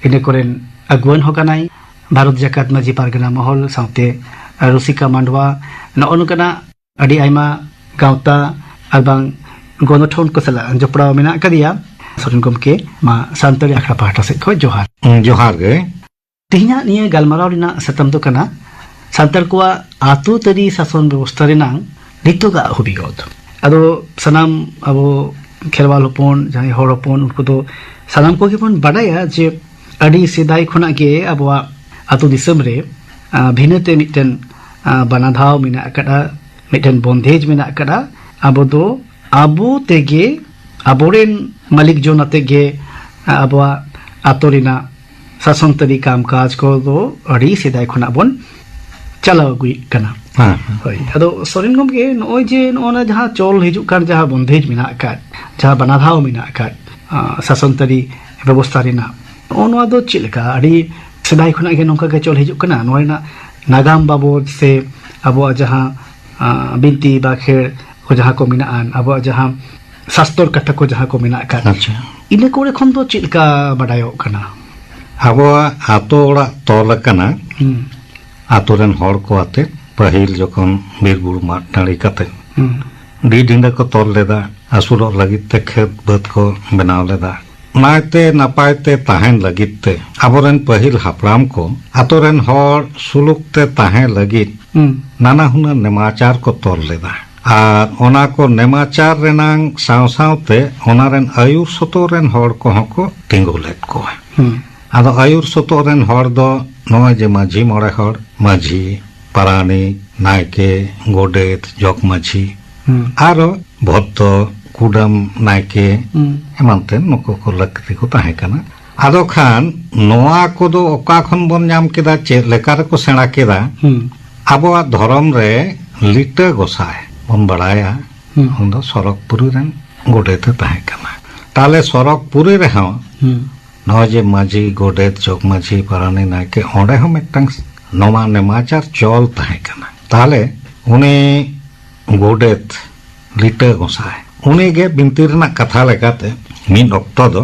ᱤᱱᱟᱹ ᱠᱚᱨᱮᱱ ᱟᱹᱜᱩᱣᱟᱹᱱ ᱦᱚᱸ ᱠᱟᱱᱟᱭ᱾ ᱵᱷᱟᱨᱚᱛ ᱡᱟᱠᱟᱛ ᱢᱟᱹᱡᱷᱤ ᱯᱟᱨᱜᱟᱱᱟ ᱢᱚᱦᱚᱞ ᱥᱟᱶᱛᱮ ᱨᱩᱥᱤᱠᱟ ᱢᱟᱱᱰᱣᱟ, ᱱᱚᱜᱼᱚ ᱱᱚᱝᱠᱟᱱᱟᱜ ᱟᱹᱰᱤ ᱟᱭᱢᱟ ᱜᱟᱶᱛᱟ ᱟᱨ ᱵᱟᱝ ᱜᱚᱱᱚᱴᱷᱚᱱ ᱠᱚ ᱥᱟᱞᱟᱜ ᱡᱚᱯᱲᱟᱣ ᱢᱮᱱᱟᱜ ᱟᱠᱟᱫᱮᱭᱟ᱾ ᱥᱚᱨᱮᱱ ᱜᱚᱢᱠᱮ, ᱢᱟ ᱥᱟᱱᱛᱟᱲᱤ ᱟᱠᱷᱲᱟ ᱯᱟᱦᱴᱟ ᱥᱮᱫ ᱠᱷᱚᱱ ᱡᱚᱦᱟᱨ᱾ ᱦᱩᱸ, ᱡᱚᱦᱟᱨ ᱜᱮ᱾ ᱛᱮᱦᱮᱧᱟᱜ ᱱᱤᱭᱟᱹ ᱜᱟᱞᱢᱟᱨᱟᱣ ᱨᱮᱱᱟᱜ ᱥᱟᱛᱟᱢ ᱫᱚ ᱠᱟᱱᱟ ᱥᱟᱱᱛᱟᱲ ᱠᱚᱣᱟᱜ ᱟᱹᱛᱩ ᱛᱟᱹᱨᱤ ᱥᱟᱥᱚᱱ ᱵᱮᱵᱚᱥᱛᱷᱟ ᱨᱮᱱᱟᱝ ᱱᱤᱛᱚᱜᱟᱜ ᱦᱩᱵᱤᱜᱚᱛ᱾ ᱟᱫᱚ ᱥᱟᱱᱟᱢ ᱟᱵᱚ ᱠᱷᱮᱨᱣᱟᱞ ᱦᱚᱯᱚᱱ, ᱡᱟᱦᱟᱸᱭ ᱦᱚᱲ ᱦᱚᱯᱚᱱ, ᱩᱱᱠᱩ ᱫᱚ ᱥᱟᱱᱟᱢ ᱠᱚᱜᱮ ᱵᱚᱱ ᱵᱟᱰᱟᱭᱟ ᱡᱮ ᱟᱹᱰᱤ ᱥᱮᱫᱟᱭ ᱠᱷᱚᱱᱟᱜ ᱜᱮ ᱟᱵᱚᱣᱟᱜ ᱟᱹᱛᱩ ᱫᱤᱥᱚᱢ ᱨᱮ, ᱟᱸ, ᱵᱷᱤᱱᱟᱹᱛᱮ ᱢᱤᱫᱴᱮᱱ, ᱟᱸ, ᱵᱟᱱᱟᱫᱷᱟᱣ ᱢᱮᱱᱟᱜ ᱟᱠᱟᱫᱼᱟ, ᱢᱤᱫᱴᱮᱱ ᱵᱚᱱᱫᱮᱡᱽ ᱢᱮᱱᱟᱜ ᱟᱠᱟᱫᱼᱟ᱾ ᱟᱵᱚ ᱫᱚ ᱟᱵᱚ ᱛᱮᱜᱮ ᱟᱵᱚᱨᱮᱱ ᱢᱟᱹᱞᱤᱠ ᱡᱚᱱ ᱟᱛᱮ ᱜᱮ, ᱟᱸ, ᱟᱵᱚᱣᱟᱜ ᱟᱹᱛᱩ ᱨᱮᱱᱟᱜ ᱥᱟᱥᱚᱱ ᱛᱟᱹᱨᱤ ᱠᱟᱢ ᱠᱟᱡᱽ ᱠᱚᱫᱚ ᱟᱹᱰᱤ ᱥᱮᱫᱟᱭ ᱠᱷᱚᱱᱟᱜ ᱵᱚᱱ ᱪᱟᱞᱟᱣ ᱟᱹᱜᱩᱭᱮᱫ ᱠᱟᱱᱟ᱾ ᱦᱮᱸ, ᱦᱮᱸ᱾ ᱦᱳᱭ, ᱟᱫᱚ ᱥᱚᱨᱮᱱ ᱜᱚᱢᱠᱮ, ᱱᱚᱜᱼᱚᱭ ᱡᱮ ᱱᱚᱜᱼᱚ ᱱᱟ ᱡᱟᱦᱟᱸ ᱪᱚᱞ ᱦᱤᱡᱩᱜ ᱠᱟᱱ, ᱡᱟᱦᱟᱸ ᱵᱚᱱᱫᱮᱡᱽ ᱢᱮᱱᱟᱜ ᱟᱠᱟᱫ, ᱡᱟᱦᱟᱸ ᱵᱟᱱᱟᱨ ᱫᱷᱟᱣ ᱢᱮᱱᱟᱜ ᱟᱠᱟᱫ, ᱟᱸ, ᱥᱟᱥᱚᱱ ᱛᱟᱹᱨᱤ ᱵᱮᱵᱚᱥᱛᱷᱟ ᱨᱮᱱᱟᱜ, ᱱᱚᱜᱼᱚ ᱱᱚᱣᱟ ᱫᱚ ᱪᱮᱫ ᱞᱮᱠᱟ? ᱟᱹᱰᱤ ᱥᱮᱫᱟᱭ ᱠᱷᱚᱱᱟᱜ ᱜᱮ ᱱᱚᱝᱠᱟ ᱜᱮ ᱪᱚᱞ ᱦᱤᱡᱩᱜ ᱠᱟᱱᱟ? ᱱᱚᱣᱟ ᱨᱮᱱᱟᱜ ᱱᱟᱜᱟᱢ ᱵᱟᱵᱚᱫ ᱥᱮ ᱟᱵᱚᱣᱟᱜ ᱡᱟᱦᱟᱸ, ᱟᱸ, ᱵᱤᱱᱛᱤ ᱵᱟᱠᱷᱮᱲ ᱠᱚ ᱡᱟᱦᱟᱸ ᱠᱚ ᱢᱮᱱᱟᱜᱼᱟ, ᱟᱵᱚᱣᱟᱜ ᱡᱟᱦᱟᱸ ᱥᱟᱥᱛᱚᱨ ᱠᱟᱛᱷᱟ ᱠᱚ ᱡᱟᱦᱟᱸ ᱠᱚ ᱢᱮᱱᱟᱜ ᱟᱠᱟᱫ, ᱟᱪᱪᱷᱟ᱾ ᱤᱱᱟᱹ ᱠᱚᱨᱮ ᱠᱷᱚᱱ ᱫᱚ ᱪᱮᱫ ᱞᱮᱠᱟ ᱵᱟᱰᱟᱭᱚᱜ ᱠᱟᱱᱟ? ᱟᱵᱚᱣᱟᱜ ᱟᱛᱳ ᱚᱲᱟᱜ ᱛᱚᱞ ᱟᱠᱟᱱᱟ᱾ ᱦᱩᱸ᱾ ᱟᱛᱳ ᱨᱮᱱ ᱦᱚᱲ ᱠᱚ ᱟᱛᱮ ᱯᱟᱹᱦᱤᱞ ᱡᱚᱠᱷᱚᱱ ᱵᱤᱨ ᱵᱩᱨᱩ ᱢᱟᱜ ᱴᱟᱺᱰᱤ ᱠᱟᱛᱮ ᱦᱩᱸ᱾ ᱰᱤ ᱰᱤᱸᱰᱟᱹ ᱠᱚ ᱛᱚᱞ ᱞᱮᱫᱟ, ᱟᱹᱥᱩᱞᱚᱜ ᱞᱟᱹᱜᱤᱫ ᱛᱮ ᱠᱷᱮᱛ ᱵᱟᱹᱫᱽ ᱠᱚ ᱵᱮᱱᱟᱣ ᱞᱮᱫᱟ᱾ ᱱᱟᱭᱛᱮ ᱱᱟᱯᱟᱭ ᱛᱮ ᱛᱟᱦᱮᱱ ᱞᱟᱹᱜᱤᱫ ᱛᱮ ᱟᱵᱚᱨᱮᱱ ᱯᱟᱹᱦᱤᱞ ᱦᱟᱯᱲᱟᱢ ᱠᱚ ᱟᱛᱳ ᱨᱮᱱ ᱦᱚᱲ ᱥᱩᱞᱩᱠ ᱛᱮ ᱛᱟᱦᱮᱸ ᱞᱟᱹᱜᱤᱫ ᱦᱩᱸ᱾ ᱱᱟᱱᱟ ᱦᱩᱱᱟᱹᱨ ᱱᱮᱢᱟᱪᱟᱨ ᱠᱚ ᱛᱚᱞ ᱞᱮᱫᱟ᱾ ᱟᱨ ᱚᱱᱟ ᱠᱚ ᱱᱮᱢᱟᱪᱟᱨ ᱨᱮᱱᱟᱝ ᱥᱟᱶ ᱥᱟᱶᱛᱮ ᱚᱱᱟ ᱨᱮᱱ ᱟᱹᱭᱩᱨ ᱥᱚᱛᱚᱜ ᱨᱮᱱ ᱦᱚᱲ ᱠᱚᱦᱚᱸ ᱠᱚ ᱛᱤᱸᱜᱩ ᱞᱮᱫ ᱠᱚᱣᱟ᱾ ᱦᱩᱸ᱾ ᱟᱫᱚ ᱟᱹᱭᱩᱨ ᱥᱚᱛᱚᱜ ᱨᱮᱱ ᱦᱚᱲ ᱫᱚ ᱱᱚᱜᱼᱚᱭ ᱡᱮ ᱢᱟᱹᱡᱷᱤ ᱢᱚᱬᱮ ᱦᱚᱲ, ᱢᱟᱹᱡᱷᱤ, ᱯᱟᱨᱟᱱᱤᱠ, ᱱᱟᱭᱠᱮ, ᱜᱚᱰᱮᱛ, ᱡᱚᱜᱽ ᱢᱟᱹᱡᱷᱤ, ᱦᱩᱸ᱾ ᱟᱨᱚ ᱵᱷᱚᱫᱽᱫᱚ, ᱠᱩᱰᱟᱹᱢ ᱱᱟᱭᱠᱮ, ᱦᱩᱸ᱾ ᱮᱢᱟᱱ ᱛᱮᱱ ᱱᱩᱠᱩ ᱠᱚ ᱞᱟᱹᱠᱛᱤ ᱠᱚ ᱛᱟᱦᱮᱸ ᱠᱟᱱᱟ᱾ ᱟᱫᱚ ᱠᱷᱟᱱ ᱱᱚᱣᱟ ᱠᱚᱫᱚ ᱚᱠᱟ ᱠᱷᱚᱱ ᱵᱚᱱ ᱧᱟᱢ ᱠᱮᱫᱟ, ᱪᱮᱫ ᱞᱮᱠᱟ ᱨᱮᱠᱚ ᱥᱮᱬᱟ ᱠᱮᱫᱟ? ᱦᱩᱸ᱾ ᱟᱵᱚᱣᱟᱜ ᱫᱷᱚᱨᱚᱢ ᱨᱮ ᱞᱤᱴᱟᱹ ᱜᱚᱸᱥᱟᱭ ᱵᱚᱱ ᱵᱟᱲᱟᱭᱟ, ᱦᱩᱸ᱾ ᱩᱱᱤ ᱫᱚ ᱥᱚᱨᱚᱜᱽᱯᱩᱨᱤ ᱨᱮᱱ ᱜᱚᱰᱮᱛ ᱮ ᱛᱟᱦᱮᱸ ᱠᱟᱱᱟ᱾ ᱛᱟᱦᱞᱮ ᱥᱚᱨᱚᱜᱽᱯᱩᱨᱤ ᱨᱮᱦᱚᱸ ᱦᱩᱸ᱾ ᱱᱚᱜᱼᱚᱭ ᱡᱮ ᱢᱟᱹᱡᱷᱤ, ᱜᱚᱰᱮᱛ, ᱡᱚᱜᱽ ᱢᱟᱹᱡᱷᱤ, ᱯᱟᱨᱟᱱᱤᱠ, ᱱᱟᱭᱠᱮ, ᱚᱸᱰᱮ ᱦᱚᱸ ᱢᱤᱫᱴᱟᱝ ᱱᱚᱣᱟ ᱱᱮᱢᱟᱪᱟᱨ ᱪᱚᱞ ᱛᱟᱦᱮᱸ ᱠᱟᱱᱟ᱾ ᱛᱟᱦᱞᱮ ᱩᱱᱤ ᱜᱚᱰᱮᱛ ᱞᱤᱴᱟᱹ ᱜᱚᱸᱥᱟᱭ, ᱩᱱᱤᱜᱮ ᱵᱤᱱᱛᱤ ᱨᱮᱱᱟᱜ ᱠᱟᱛᱷᱟ ᱞᱮᱠᱟᱛᱮ ᱢᱤᱫ ᱚᱠᱛᱚ ᱫᱚ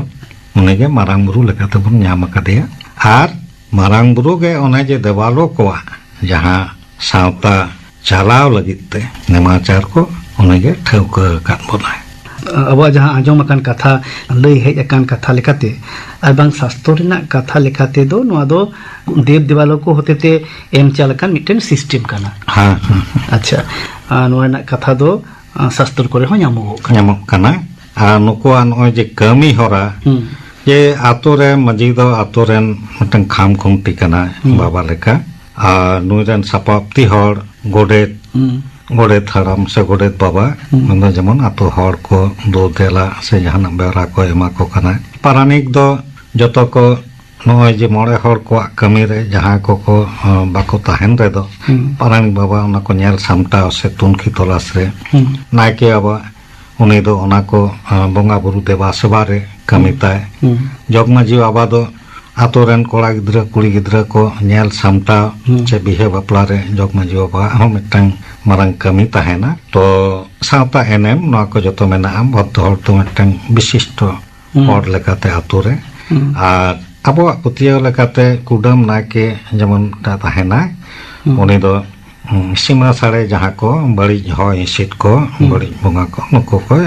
ᱩᱱᱤᱜᱮ ᱢᱟᱨᱟᱝ ᱵᱩᱨᱩ ᱞᱮᱠᱟᱛᱮᱵᱚᱱ ᱧᱟᱢ ᱟᱠᱟᱫᱮᱭᱟ᱾ ᱟᱨ ᱢᱟᱨᱟᱝ ᱵᱩᱨᱩ ᱜᱮ ᱚᱱᱮ ᱡᱮ ᱫᱮᱵᱟᱞᱳ ᱠᱚᱣᱟᱜ ᱡᱟᱦᱟᱸ ᱥᱟᱶᱛᱟ ᱪᱟᱞᱟᱣ ᱞᱟᱹᱜᱤᱫ ᱛᱮ ᱱᱮᱢᱟᱪᱟᱨ ᱠᱚ ᱩᱱᱤᱜᱮ ᱴᱷᱟᱹᱣᱠᱟᱹ ᱟᱠᱟᱫ ᱵᱚᱱᱟᱭ᱾ ᱟᱵᱚᱣᱟᱜ ᱡᱟᱦᱟᱸ ᱟᱸᱡᱚᱢ ᱟᱠᱟᱱ ᱠᱟᱛᱷᱟ, ᱞᱟᱹᱭ ᱦᱮᱡ ᱟᱠᱟᱱ ᱠᱟᱛᱷᱟ ᱞᱮᱠᱟᱛᱮ, ᱟᱨ ᱵᱟᱝ ᱥᱟᱥᱛᱚᱨ ᱨᱮᱱᱟᱜ ᱠᱟᱛᱷᱟ ᱞᱮᱠᱟᱛᱮ ᱫᱚ, ᱱᱚᱣᱟ ᱫᱚ ᱫᱮᱵ ᱫᱮᱵᱟᱞᱳ ᱠᱚ ᱦᱚᱛᱮᱛᱮ ᱮᱢ ᱪᱟᱞ ᱟᱠᱟᱱ ᱢᱤᱫᱴᱮᱱ ᱥᱤᱥᱴᱮᱢ ᱠᱟᱱᱟ᱾ ᱦᱮᱸ, ᱦᱮᱸ᱾ ᱟᱪᱪᱷᱟ, ᱟᱨ ᱱᱚᱣᱟ ᱨᱮᱱᱟᱜ ᱠᱟᱛᱷᱟ ᱫᱚ, ᱟᱸ, ᱥᱟᱥᱛᱚᱨ ᱠᱚᱨᱮ ᱦᱚᱸ ᱧᱟᱢᱚᱜᱚᱜ ᱠᱟᱱᱟ᱾ ᱧᱟᱢᱚᱜ ᱠᱟᱱᱟ᱾ ᱟᱨ ᱱᱩᱠᱩᱣᱟᱜ ᱱᱚᱜᱼᱚᱭ ᱡᱮ ᱠᱟᱹᱢᱤ ᱦᱚᱨᱟ, ᱦᱩᱸ᱾ ᱡᱮ ᱟᱛᱳ ᱨᱮ ᱢᱟᱹᱡᱷᱤ ᱫᱚ ᱟᱛᱳ ᱨᱮᱱ ᱢᱤᱫᱴᱟᱝ ᱠᱷᱟᱢ ᱠᱷᱩᱱᱴᱤ ᱠᱟᱱᱟᱭ, ᱦᱩᱸ᱾ ᱵᱟᱵᱟ ᱞᱮᱠᱟ᱾ ᱟᱨ ᱱᱩᱭ ᱨᱮᱱ ᱥᱟᱯᱟᱵᱛᱤ ᱦᱚᱲ ᱜᱚᱰᱮᱛ, ᱦᱩᱸ᱾ ᱜᱚᱰᱮᱛ ᱦᱟᱲᱟᱢ ᱥᱮ ᱜᱚᱰᱮᱛ ᱵᱟᱵᱟ, ᱦᱩᱸ᱾ ᱢᱮᱱᱫᱚ ᱡᱮᱢᱚᱱ ᱟᱛᱳ ᱦᱚᱲ ᱠᱚ ᱫᱩ ᱫᱮᱞᱟ ᱥᱮ ᱡᱟᱦᱟᱱᱟᱜ ᱵᱮᱣᱨᱟ ᱠᱚ ᱮᱢᱟ ᱠᱚ ᱠᱟᱱᱟᱭ᱾ ᱯᱟᱨᱟᱱᱤᱠ ᱫᱚ ᱡᱚᱛᱚ ᱠᱚ ᱱᱚᱜᱼᱚᱭ ᱡᱮ ᱢᱚᱬᱮ ᱦᱚᱲ ᱠᱚᱣᱟᱜ ᱠᱟᱹᱢᱤ ᱨᱮ ᱡᱟᱦᱟᱸᱭ ᱠᱚᱠᱚ ᱟᱸ, ᱵᱟᱠᱚ ᱛᱟᱦᱮᱱ ᱨᱮᱫᱚ, ᱦᱩᱸ᱾ ᱯᱟᱨᱟᱱᱤᱠ ᱵᱟᱵᱟ ᱚᱱᱟ ᱠᱚ ᱧᱮᱞ ᱥᱟᱢᱴᱟᱣ ᱥᱮ ᱛᱩᱱᱠᱷᱤ ᱛᱚᱞᱟᱥ ᱨᱮ ᱦᱩᱸ᱾ ᱱᱟᱭᱠᱮ ᱵᱟᱵᱟ ᱩᱱᱤ ᱫᱚ ᱚᱱᱟ ᱠᱚ ᱟᱸ, ᱵᱚᱸᱜᱟ ᱵᱩᱨᱩ ᱫᱮᱵᱟ ᱥᱮᱵᱟ ᱨᱮ ᱠᱟᱹᱢᱤ ᱦᱩᱸ᱾ ᱛᱟᱭ᱾ ᱦᱩᱸ᱾ ᱡᱚᱜᱽ ᱢᱟᱹᱡᱷᱤ ᱵᱟᱵᱟ ᱫᱚ ᱟᱛᱳ ᱨᱮᱱ ᱠᱚᱲᱟ ᱜᱤᱫᱽᱨᱟᱹ ᱠᱩᱲᱤ ᱜᱤᱫᱽᱨᱟᱹ ᱠᱚ ᱧᱮᱞ ᱥᱟᱢᱴᱟᱣ ᱦᱩᱸ᱾ ᱪᱮ ᱵᱤᱦᱟᱹ ᱵᱟᱯᱞᱟ ᱨᱮ ᱡᱚᱜᱽ ᱢᱟᱹᱡᱷᱤ ᱵᱟᱵᱟᱣᱟᱜ ᱦᱚᱸ ᱢᱤᱫᱴᱟᱝ ᱢᱟᱨᱟᱝ ᱠᱟᱹᱢᱤ ᱛᱟᱦᱮᱱᱟ᱾ ᱛᱚ ᱥᱟᱶᱛᱟ ᱮᱱᱮᱢ ᱱᱚᱣᱟ ᱠᱚ ᱡᱚᱛᱚ ᱢᱮᱱᱟᱜᱼᱟ᱾ ᱵᱚᱫᱽᱫᱷᱚ ᱦᱚᱲ ᱫᱚ ᱢᱤᱫᱴᱟᱝ ᱵᱤᱥᱤᱥᱴᱚ ᱦᱩᱸ᱾ ᱦᱚᱲ ᱞᱮᱠᱟᱛᱮ ᱟᱛᱳ ᱨᱮ᱾ ᱦᱩᱸ᱾ ᱟᱨ ᱟᱵᱚᱣᱟᱜ ᱯᱟᱹᱛᱭᱟᱹᱣ ᱞᱮᱠᱟᱛᱮ ᱠᱩᱰᱟᱹᱢ ᱱᱟᱭᱠᱮ ᱡᱮᱢᱚᱱ ᱛᱟᱦᱮᱱᱟᱭ, ᱦᱩᱸ᱾ ᱩᱱᱤ ᱫᱚ ᱦᱩᱸ, ᱥᱤᱢᱟᱹ ᱥᱟᱲᱮ ᱡᱟᱦᱟᱸ ᱠᱚ ᱵᱟᱹᱲᱤᱡ ᱦᱚᱭ ᱦᱤᱸᱥᱤᱫ ᱠᱚ, ᱦᱩᱸ᱾ ᱵᱟᱹᱲᱤᱡ ᱵᱚᱸᱜᱟ ᱠᱚ, ᱱᱩᱠᱩ ᱠᱚᱭ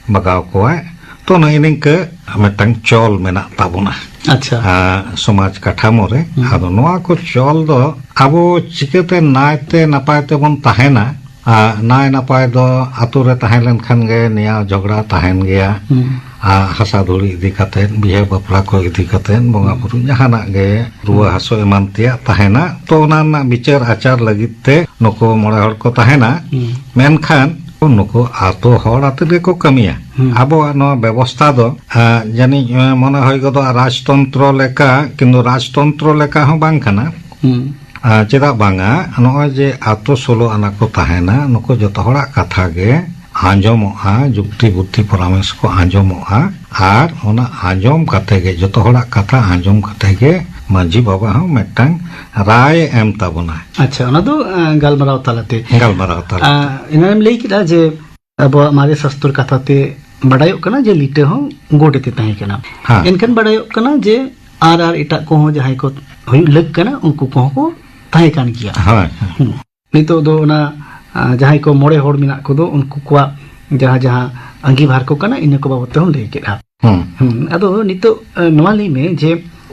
ᱵᱟᱜᱟᱣ ᱠᱚᱣᱟᱭ᱾ ᱛᱚ ᱱᱚᱜᱼᱚᱭ ᱱᱤᱝᱠᱟᱹ ᱢᱤᱫᱴᱟᱝ ᱪᱚᱞ ᱢᱮᱱᱟᱜ ᱛᱟᱵᱚᱱᱟ᱾ ᱟᱪᱪᱷᱟ᱾ ᱟᱨ ᱥᱚᱢᱟᱡᱽ ᱠᱟᱴᱷᱟᱢᱳ ᱨᱮ᱾ ᱦᱩᱸ᱾ ᱟᱫᱚ ᱱᱚᱣᱟ ᱠᱚ ᱪᱚᱞ ᱫᱚ ᱟᱵᱚ ᱪᱤᱠᱟᱹᱛᱮ ᱱᱟᱭᱛᱮ ᱱᱟᱯᱟᱭ ᱛᱮᱵᱚᱱ ᱛᱟᱦᱮᱱᱟ? ᱟᱨ ᱱᱟᱭ ᱱᱟᱯᱟᱭ ᱫᱚ ᱟᱛᱳ ᱨᱮ ᱛᱟᱦᱮᱸ ᱞᱮᱱᱠᱷᱟᱱ ᱜᱮ ᱱᱮᱭᱟᱣ ᱡᱷᱚᱜᱽᱲᱟ ᱛᱟᱦᱮᱱ ᱜᱮᱭᱟ᱾ ᱦᱩᱸ᱾ ᱟᱨ ᱦᱟᱥᱟ ᱫᱷᱩᱲᱤ ᱤᱫᱤ ᱠᱟᱛᱮᱫ, ᱵᱤᱦᱟᱹ ᱵᱟᱯᱞᱟ ᱠᱚ ᱤᱫᱤ ᱠᱟᱛᱮᱫ, ᱵᱚᱸᱜᱟ ᱵᱩᱨᱩ ᱡᱟᱦᱟᱱᱟᱜ ᱜᱮ ᱨᱩᱣᱟᱹ ᱦᱟᱹᱥᱩ ᱮᱢᱟᱱ ᱛᱮᱭᱟᱜ ᱛᱟᱦᱮᱱᱟ, ᱛᱚ ᱚᱱᱟ ᱨᱮᱱᱟᱜ ᱵᱤᱪᱟᱹᱨ ᱟᱪᱟᱨ ᱞᱟᱹᱜᱤᱫ ᱛᱮ ᱱᱩᱠᱩ ᱢᱚᱬᱮ ᱦᱚᱲ ᱠᱚ ᱛᱟᱦᱮᱱᱟ᱾ ᱦᱩᱸ᱾ ᱢᱮᱱᱠᱷᱟᱱ ᱱᱩᱠᱩ ᱟᱛᱳ ᱦᱚᱲ ᱟᱛᱮ ᱜᱮᱠᱚ ᱠᱟᱹᱢᱤᱭᱟ᱾ ᱦᱩᱸ᱾ ᱟᱵᱚᱣᱟᱜ ᱱᱚᱣᱟ ᱵᱮᱵᱚᱥᱛᱷᱟ ᱫᱚ, ᱟ, ᱡᱟᱹᱱᱤᱡ, ᱮ, ᱢᱚᱱᱮ ᱦᱩᱭ ᱜᱚᱫᱚᱜᱼᱟ ᱨᱟᱡᱽᱛᱚᱱᱛᱨᱚ ᱞᱮᱠᱟ, ᱠᱤᱱᱛᱩ ᱨᱟᱡᱽᱛᱚᱱᱛᱨᱚ ᱞᱮᱠᱟ ᱦᱚᱸ ᱵᱟᱝ ᱠᱟᱱᱟ᱾ ᱦᱩᱸ᱾ ᱟ, ᱪᱮᱫᱟᱜ ᱵᱟᱝᱟ, ᱱᱚᱜᱼᱚᱭ ᱡᱮ ᱟᱛᱳ ᱥᱳᱞᱳ ᱟᱱᱟ ᱠᱚ ᱛᱟᱦᱮᱱᱟ, ᱱᱩᱠᱩ ᱡᱚᱛᱚ ᱦᱚᱲᱟᱜ ᱠᱟᱛᱷᱟ ᱜᱮ ᱟᱸᱡᱚᱢᱚᱜᱼᱟ, ᱡᱩᱠᱛᱤ ᱵᱩᱫᱽᱫᱷᱤ ᱯᱚᱨᱟᱢᱮᱥ ᱠᱚ ᱟᱸᱡᱚᱢᱚᱜᱼᱟ, ᱟᱨ ᱚᱱᱟ ᱟᱸᱡᱚᱢ ᱠᱟᱛᱮ ᱜᱮ, ᱡᱚᱛᱚ ᱦᱚᱲᱟᱜ ᱠᱟᱛᱷᱟ ᱟᱸᱡᱚᱢ ᱠᱟᱛᱮ ᱜᱮ ᱢᱟᱹᱡᱷᱤ ᱵᱟᱵᱟ ᱦᱚᱸ ᱢᱤᱫᱴᱟᱝ ᱨᱟᱭ ᱮ ᱮᱢ ᱛᱟᱵᱚᱱᱟ᱾ ᱟᱪᱪᱷᱟ, ᱚᱱᱟ ᱫᱚ, ᱟ, ᱜᱟᱞᱢᱟᱨᱟᱣ ᱛᱟᱞᱟᱛᱮ᱾ ᱜᱟᱞᱢᱟᱨᱟᱣ ᱛᱟᱞᱟᱛᱮ᱾ ᱟ, ᱮᱱᱟᱱᱮᱢ ᱞᱟᱹᱭ ᱠᱮᱫᱟ ᱡᱮ ᱟᱵᱚᱣᱟᱜ ᱢᱟᱨᱮ ᱥᱟᱥᱛᱚᱨ ᱠᱟᱛᱷᱟ ᱛᱮ ᱵᱟᱰᱟᱭᱚᱜ ᱠᱟᱱᱟ ᱡᱮ ᱞᱤᱴᱟᱹ ᱦᱚᱸ ᱜᱚᱰᱮᱛ ᱮ ᱛᱟᱦᱮᱸ ᱠᱟᱱᱟ᱾ ᱦᱮᱸ᱾ ᱮᱱᱠᱷᱟᱱ ᱵᱟᱰᱟᱭᱚᱜ ᱠᱟᱱᱟ ᱡᱮ ᱟᱨ, ᱟᱨ ᱮᱴᱟᱜ ᱠᱚᱦᱚᱸ ᱡᱟᱦᱟᱸᱭ ᱠᱚ ᱦᱩᱭᱩᱜ ᱞᱟᱹᱠ ᱠᱟᱱᱟ, ᱩᱱᱠᱩ ᱠᱚᱦᱚᱸ ᱠᱚ ᱛᱟᱦᱮᱸ ᱠᱟᱱ ᱜᱮᱭᱟ᱾ ᱦᱳᱭ, ᱦᱳᱭ᱾ ᱦᱩᱸ᱾ ᱱᱤᱛᱚᱜ ᱫᱚ ᱚᱱᱟ, ᱟ, ᱡᱟᱦᱟᱸᱭ ᱠᱚ ᱢᱚᱬᱮ ᱦᱚᱲ ᱢᱮᱱᱟᱜ ᱠᱚᱫᱚ, ᱩᱱᱠᱩ ᱠᱚᱣᱟᱜ ᱡᱟᱦᱟᱸ, ᱡᱟᱦᱟᱸ ᱟᱸᱜᱤᱵᱷᱟᱨ ᱠᱚ ᱠᱟᱱᱟ, ᱤᱱᱟᱹ ᱠᱚ ᱵᱟᱵᱚᱫ ᱛᱮᱦᱚᱸ ᱞᱟᱹᱭ ᱠᱮᱫᱼᱟ᱾ ᱦᱩᱸ᱾ ᱦᱩᱸ᱾ ᱟᱫᱚ ᱱᱤᱛᱚᱜ, ᱟ, ᱱᱚᱣᱟ ᱞᱟᱹᱭ ᱢᱮ ᱡᱮ,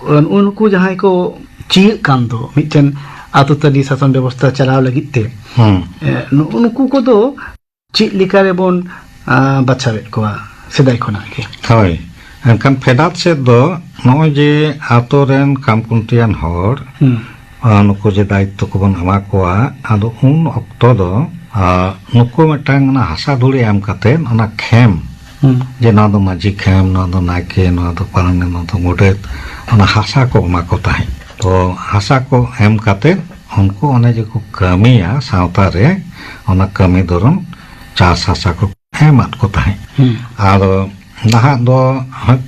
ᱟ, ᱱᱩᱜᱼᱩ ᱱᱩᱠᱩ ᱡᱟᱦᱟᱸᱭ ᱠᱚ ᱪᱤᱭᱟᱹᱜ ᱠᱟᱱ ᱫᱚ, ᱢᱤᱫᱴᱮᱱ ᱟᱛᱳ ᱛᱟᱹᱱᱤ ᱥᱟᱥᱚᱱ ᱵᱮᱵᱚᱥᱛᱷᱟ ᱪᱟᱞᱟᱣ ᱞᱟᱹᱜᱤᱫ ᱛᱮ, ᱦᱩᱸ᱾ ᱮ, ᱱᱩᱜᱼᱩ ᱱᱩᱠᱩ ᱠᱚᱫᱚ ᱪᱮᱫ ᱞᱮᱠᱟ ᱨᱮᱵᱚᱱ, ᱟ, ᱵᱟᱪᱷᱟᱣᱮᱫ ᱠᱚᱣᱟ ᱥᱮᱫᱟᱭ ᱠᱷᱚᱱᱟᱜ ᱜᱮ? ᱦᱳᱭ, ᱮᱱᱠᱷᱟᱱ ᱯᱷᱮᱰᱟᱛ ᱥᱮᱫ ᱫᱚ ᱱᱚᱜᱼᱚᱭ ᱡᱮ ᱟᱛᱳ ᱨᱮᱱ ᱠᱷᱟᱢᱠᱷᱩᱱᱴᱤᱭᱟᱱ ᱦᱚᱲ, ᱦᱩᱸ᱾ ᱟ, ᱱᱩᱠᱩ ᱡᱮ ᱫᱟᱭᱤᱛᱛᱚ ᱠᱚᱵᱚᱱ ᱮᱢᱟ ᱠᱚᱣᱟ, ᱟᱫᱚ ᱩᱱ ᱚᱠᱛᱚ ᱫᱚ, ᱟ, ᱱᱩᱠᱩ ᱢᱤᱫᱴᱟᱝ ᱚᱱᱟ ᱦᱟᱥᱟ ᱫᱷᱩᱲᱤ ᱮᱢ ᱠᱟᱛᱮᱫ ᱚᱱᱟ ᱠᱷᱮᱢ, ᱦᱩᱸ᱾ ᱡᱮ ᱱᱚᱣᱟ ᱫᱚ ᱢᱟᱹᱡᱷᱤ ᱠᱷᱮᱢ, ᱱᱚᱣᱟ ᱫᱚ ᱱᱟᱭᱠᱮ, ᱱᱚᱣᱟ ᱫᱚ ᱯᱟᱨᱟᱱᱤᱠ, ᱱᱚᱣᱟ ᱫᱚ ᱜᱚᱰᱮᱛ, ᱚᱱᱟ ᱦᱟᱥᱟ ᱠᱚ ᱮᱢᱟ ᱠᱚ ᱛᱟᱦᱮᱸᱫ᱾ ᱛᱚ ᱦᱟᱥᱟ ᱠᱚ ᱮᱢ ᱠᱟᱛᱮ ᱩᱱᱠᱩ ᱚᱱᱮ ᱡᱮᱠᱚ ᱠᱟᱹᱢᱤᱭᱟ ᱥᱟᱶᱛᱟ ᱨᱮ, ᱚᱱᱟ ᱠᱟᱹᱢᱤ ᱫᱚᱨᱚᱱ ᱪᱟᱥ ᱦᱟᱥᱟ ᱠᱚ ᱮᱢᱟᱫ ᱠᱚ ᱛᱟᱦᱮᱸᱫ᱾ ᱦᱩᱸ᱾ ᱟᱫᱚ ᱱᱟᱦᱟᱜ ᱫᱚ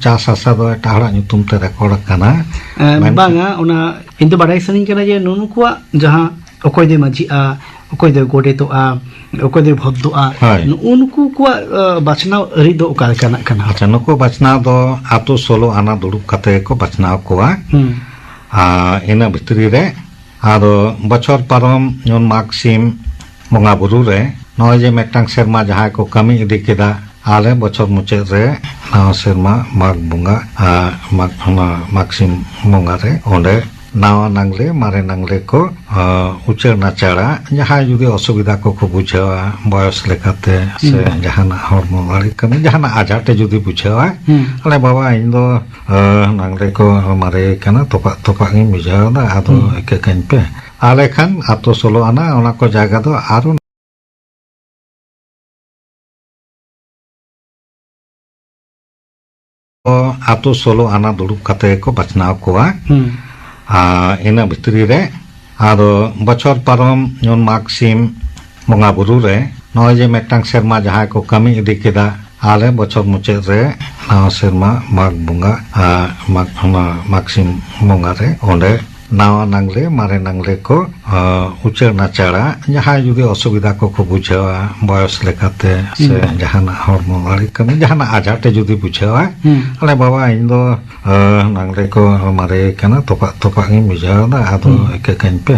ᱪᱟᱥ ᱦᱟᱥᱟ ᱫᱚ ᱮᱴᱟᱜ ᱦᱚᱲᱟᱜ ᱧᱩᱛᱩᱢ ᱛᱮ ᱨᱮᱠᱚᱨᱰ ᱟᱠᱟᱱᱟ᱾ ᱮᱸ, ᱢᱮᱱᱠᱷᱟᱱ ᱵᱟᱝᱟ, ᱚᱱᱟ ᱤᱧ ᱫᱚ ᱵᱟᱰᱟᱭ ᱥᱟᱱᱟᱧ ᱠᱟᱱᱟ ᱡᱮ ᱱᱩᱱᱩᱠᱩᱣᱟᱜ ᱡᱟᱦᱟᱸ ᱚᱠᱚᱭ ᱫᱚᱭ ᱢᱟᱹᱡᱷᱤᱜᱼᱟ, ᱚᱠᱚᱭ ᱫᱚᱭ ᱜᱚᱰᱮᱛᱚᱜᱼᱟ, ᱚᱠᱚᱭ ᱫᱚᱭ ᱵᱷᱚᱫᱽᱫᱚᱜᱼᱟ, ᱦᱳᱭ᱾ ᱱᱩᱜᱼᱩ ᱱᱩᱠᱩ ᱠᱚᱣᱟᱜ, ᱟ, ᱵᱟᱪᱷᱱᱟᱣ ᱟᱹᱨᱤ ᱫᱚ ᱚᱠᱟ ᱞᱮᱠᱟᱱᱟᱜ ᱠᱟᱱᱟ? ᱟᱪᱪᱷᱟ, ᱱᱩᱠᱩ ᱵᱟᱪᱷᱱᱟᱣ ᱫᱚ ᱟᱛᱳ ᱥᱳᱞᱳ ᱟᱱᱟ ᱫᱩᱲᱩᱵ ᱠᱟᱛᱮ ᱜᱮᱠᱚ ᱵᱟᱪᱷᱱᱟᱣ ᱠᱚᱣᱟ᱾ ᱦᱩᱸ᱾ ᱟᱨ ᱤᱱᱟᱹ ᱵᱷᱤᱛᱨᱤ ᱨᱮ ᱟᱫᱚ ᱵᱚᱪᱷᱚᱨ ᱯᱟᱨᱚᱢ ᱡᱮᱢᱚᱱ ᱢᱟᱜᱽ ᱥᱤᱢ ᱵᱚᱸᱜᱟ ᱵᱩᱨᱩ ᱨᱮ ᱱᱚᱜᱼᱚᱭ ᱡᱮ ᱢᱤᱫᱴᱟᱝ ᱥᱮᱨᱢᱟ ᱡᱟᱦᱟᱸᱭ ᱠᱚ ᱠᱟᱹᱢᱤ ᱤᱫᱤ ᱠᱮᱫᱟ, ᱟᱞᱮ ᱵᱚᱪᱷᱚᱨ ᱢᱩᱪᱟᱹᱫ ᱨᱮ ᱱᱟᱣᱟ ᱥᱮᱨᱢᱟ ᱢᱟᱜᱽ ᱵᱚᱸᱜᱟ, ᱟᱨ ᱢᱟᱜᱽ, ᱚᱱᱟ ᱢᱟᱜᱽ ᱥᱤᱢ ᱵᱚᱸᱜᱟ ᱨᱮ ᱚᱸᱰᱮ ᱱᱟᱣᱟ ᱱᱟᱝᱞᱮ, ᱢᱟᱨᱮ ᱱᱟᱝᱞᱮ ᱠᱚ, ᱟ, ᱩᱪᱟᱹᱲ ᱱᱟᱪᱟᱲᱟ᱾ ᱡᱟᱦᱟᱸᱭ ᱡᱩᱫᱤ ᱚᱥᱩᱵᱤᱫᱷᱟ ᱠᱚᱠᱚ ᱵᱩᱡᱷᱟᱹᱣᱟ, ᱵᱚᱭᱚᱥ ᱞᱮᱠᱟᱛᱮ ᱥᱮ ᱦᱩᱸ᱾ ᱡᱟᱦᱟᱱᱟᱜ ᱦᱚᱲᱢᱚ ᱵᱟᱹᱲᱤᱡ ᱠᱟᱹᱢᱤ, ᱡᱟᱦᱟᱱᱟᱜ ᱟᱡᱷᱟᱴ ᱮ ᱡᱩᱫᱤ ᱵᱩᱡᱷᱟᱹᱣᱟ, ᱦᱩᱸ᱾ ᱟᱞᱮ ᱵᱟᱵᱟ, ᱤᱧ ᱫᱚ, ᱟ, ᱱᱟᱝᱞᱮ ᱠᱚ ᱢᱟᱨᱮ ᱠᱟᱱᱟ, ᱛᱚᱯᱟᱜ ᱛᱚᱯᱟᱜ ᱜᱤᱧ ᱵᱩᱡᱷᱟᱹᱣ ᱮᱫᱟ, ᱟᱫᱚ ᱦᱩᱸ᱾ ᱤᱠᱟᱹ ᱠᱟᱹᱧ ᱯᱮ᱾ ᱟᱞᱮ ᱠᱷᱟᱱ ᱟᱛᱳ ᱥᱳᱞᱳ ᱟᱱᱟ ᱚᱱᱟ ᱠᱚ ᱡᱟᱭᱜᱟ ᱫᱚ ᱟᱨᱚ ᱟᱛᱳ ᱥᱳᱞᱳ ᱟᱱᱟ ᱫᱩᱲᱩᱵ ᱠᱟᱛᱮ ᱜᱮᱠᱚ ᱵᱟᱪᱷᱱᱟᱣ ᱠᱚᱣᱟ᱾ ᱦᱩᱸ᱾ ᱟᱨ ᱤᱱᱟᱹ ᱵᱷᱤᱛᱨᱤ ᱨᱮ ᱟᱫᱚ ᱵᱚᱪᱷᱚᱨ ᱯᱟᱨᱚᱢ ᱡᱮᱢᱚᱱ ᱢᱟᱜᱽ ᱥᱤᱢ ᱵᱚᱸᱜᱟ ᱵᱩᱨᱩ ᱨᱮ ᱱᱚᱜᱼᱚᱭ ᱡᱮ ᱢᱤᱫᱴᱟᱝ ᱥᱮᱨᱢᱟ ᱡᱟᱦᱟᱸᱭ ᱠᱚ ᱠᱟᱹᱢᱤ ᱤᱫᱤ ᱠᱮᱫᱟ, ᱟᱞᱮ ᱵᱚᱪᱷᱚᱨ ᱢᱩᱪᱟᱹᱫ ᱨᱮ ᱱᱟᱣᱟ ᱥᱮᱨᱢᱟ ᱢᱟᱜᱽ ᱵᱚᱸᱜᱟ, ᱟᱨ ᱢᱟᱜᱽ, ᱚᱱᱟ ᱢᱟᱜᱽ ᱥᱤᱢ ᱵᱚᱸᱜᱟ ᱨᱮ ᱚᱸᱰᱮ ᱱᱟᱣᱟ ᱱᱟᱝᱞᱮ, ᱢᱟᱨᱮ ᱱᱟᱝᱞᱮ ᱠᱚ, ᱟ, ᱩᱪᱟᱹᱲ ᱱᱟᱪᱟᱲᱟ᱾ ᱡᱟᱦᱟᱸᱭ ᱡᱩᱫᱤ ᱚᱥᱩᱵᱤᱫᱷᱟ ᱠᱚᱠᱚ ᱵᱩᱡᱷᱟᱹᱣᱟ, ᱵᱚᱭᱚᱥ ᱞᱮᱠᱟᱛᱮ ᱥᱮ ᱦᱩᱸ᱾ ᱡᱟᱦᱟᱱᱟᱜ ᱦᱚᱲᱢᱚ ᱵᱟᱹᱲᱤᱡ ᱠᱟᱹᱢᱤ, ᱡᱟᱦᱟᱱᱟᱜ ᱟᱡᱷᱟᱴ ᱮ ᱡᱩᱫᱤ ᱵᱩᱡᱷᱟᱹᱣᱟ, ᱦᱩᱸ᱾ ᱟᱞᱮ ᱵᱟᱵᱟ, ᱤᱧ ᱫᱚ, ᱟ, ᱱᱟᱝᱞᱮ ᱠᱚ ᱢᱟᱨᱮ ᱠᱟᱱᱟ, ᱛᱚᱯᱟᱜ ᱛᱚᱯᱟᱜ ᱜᱤᱧ ᱵᱩᱡᱷᱟᱹᱣ ᱮᱫᱟ, ᱟᱫᱚ ᱦᱩᱸ᱾ ᱤᱠᱟᱹ ᱠᱟᱹᱧ ᱯᱮ᱾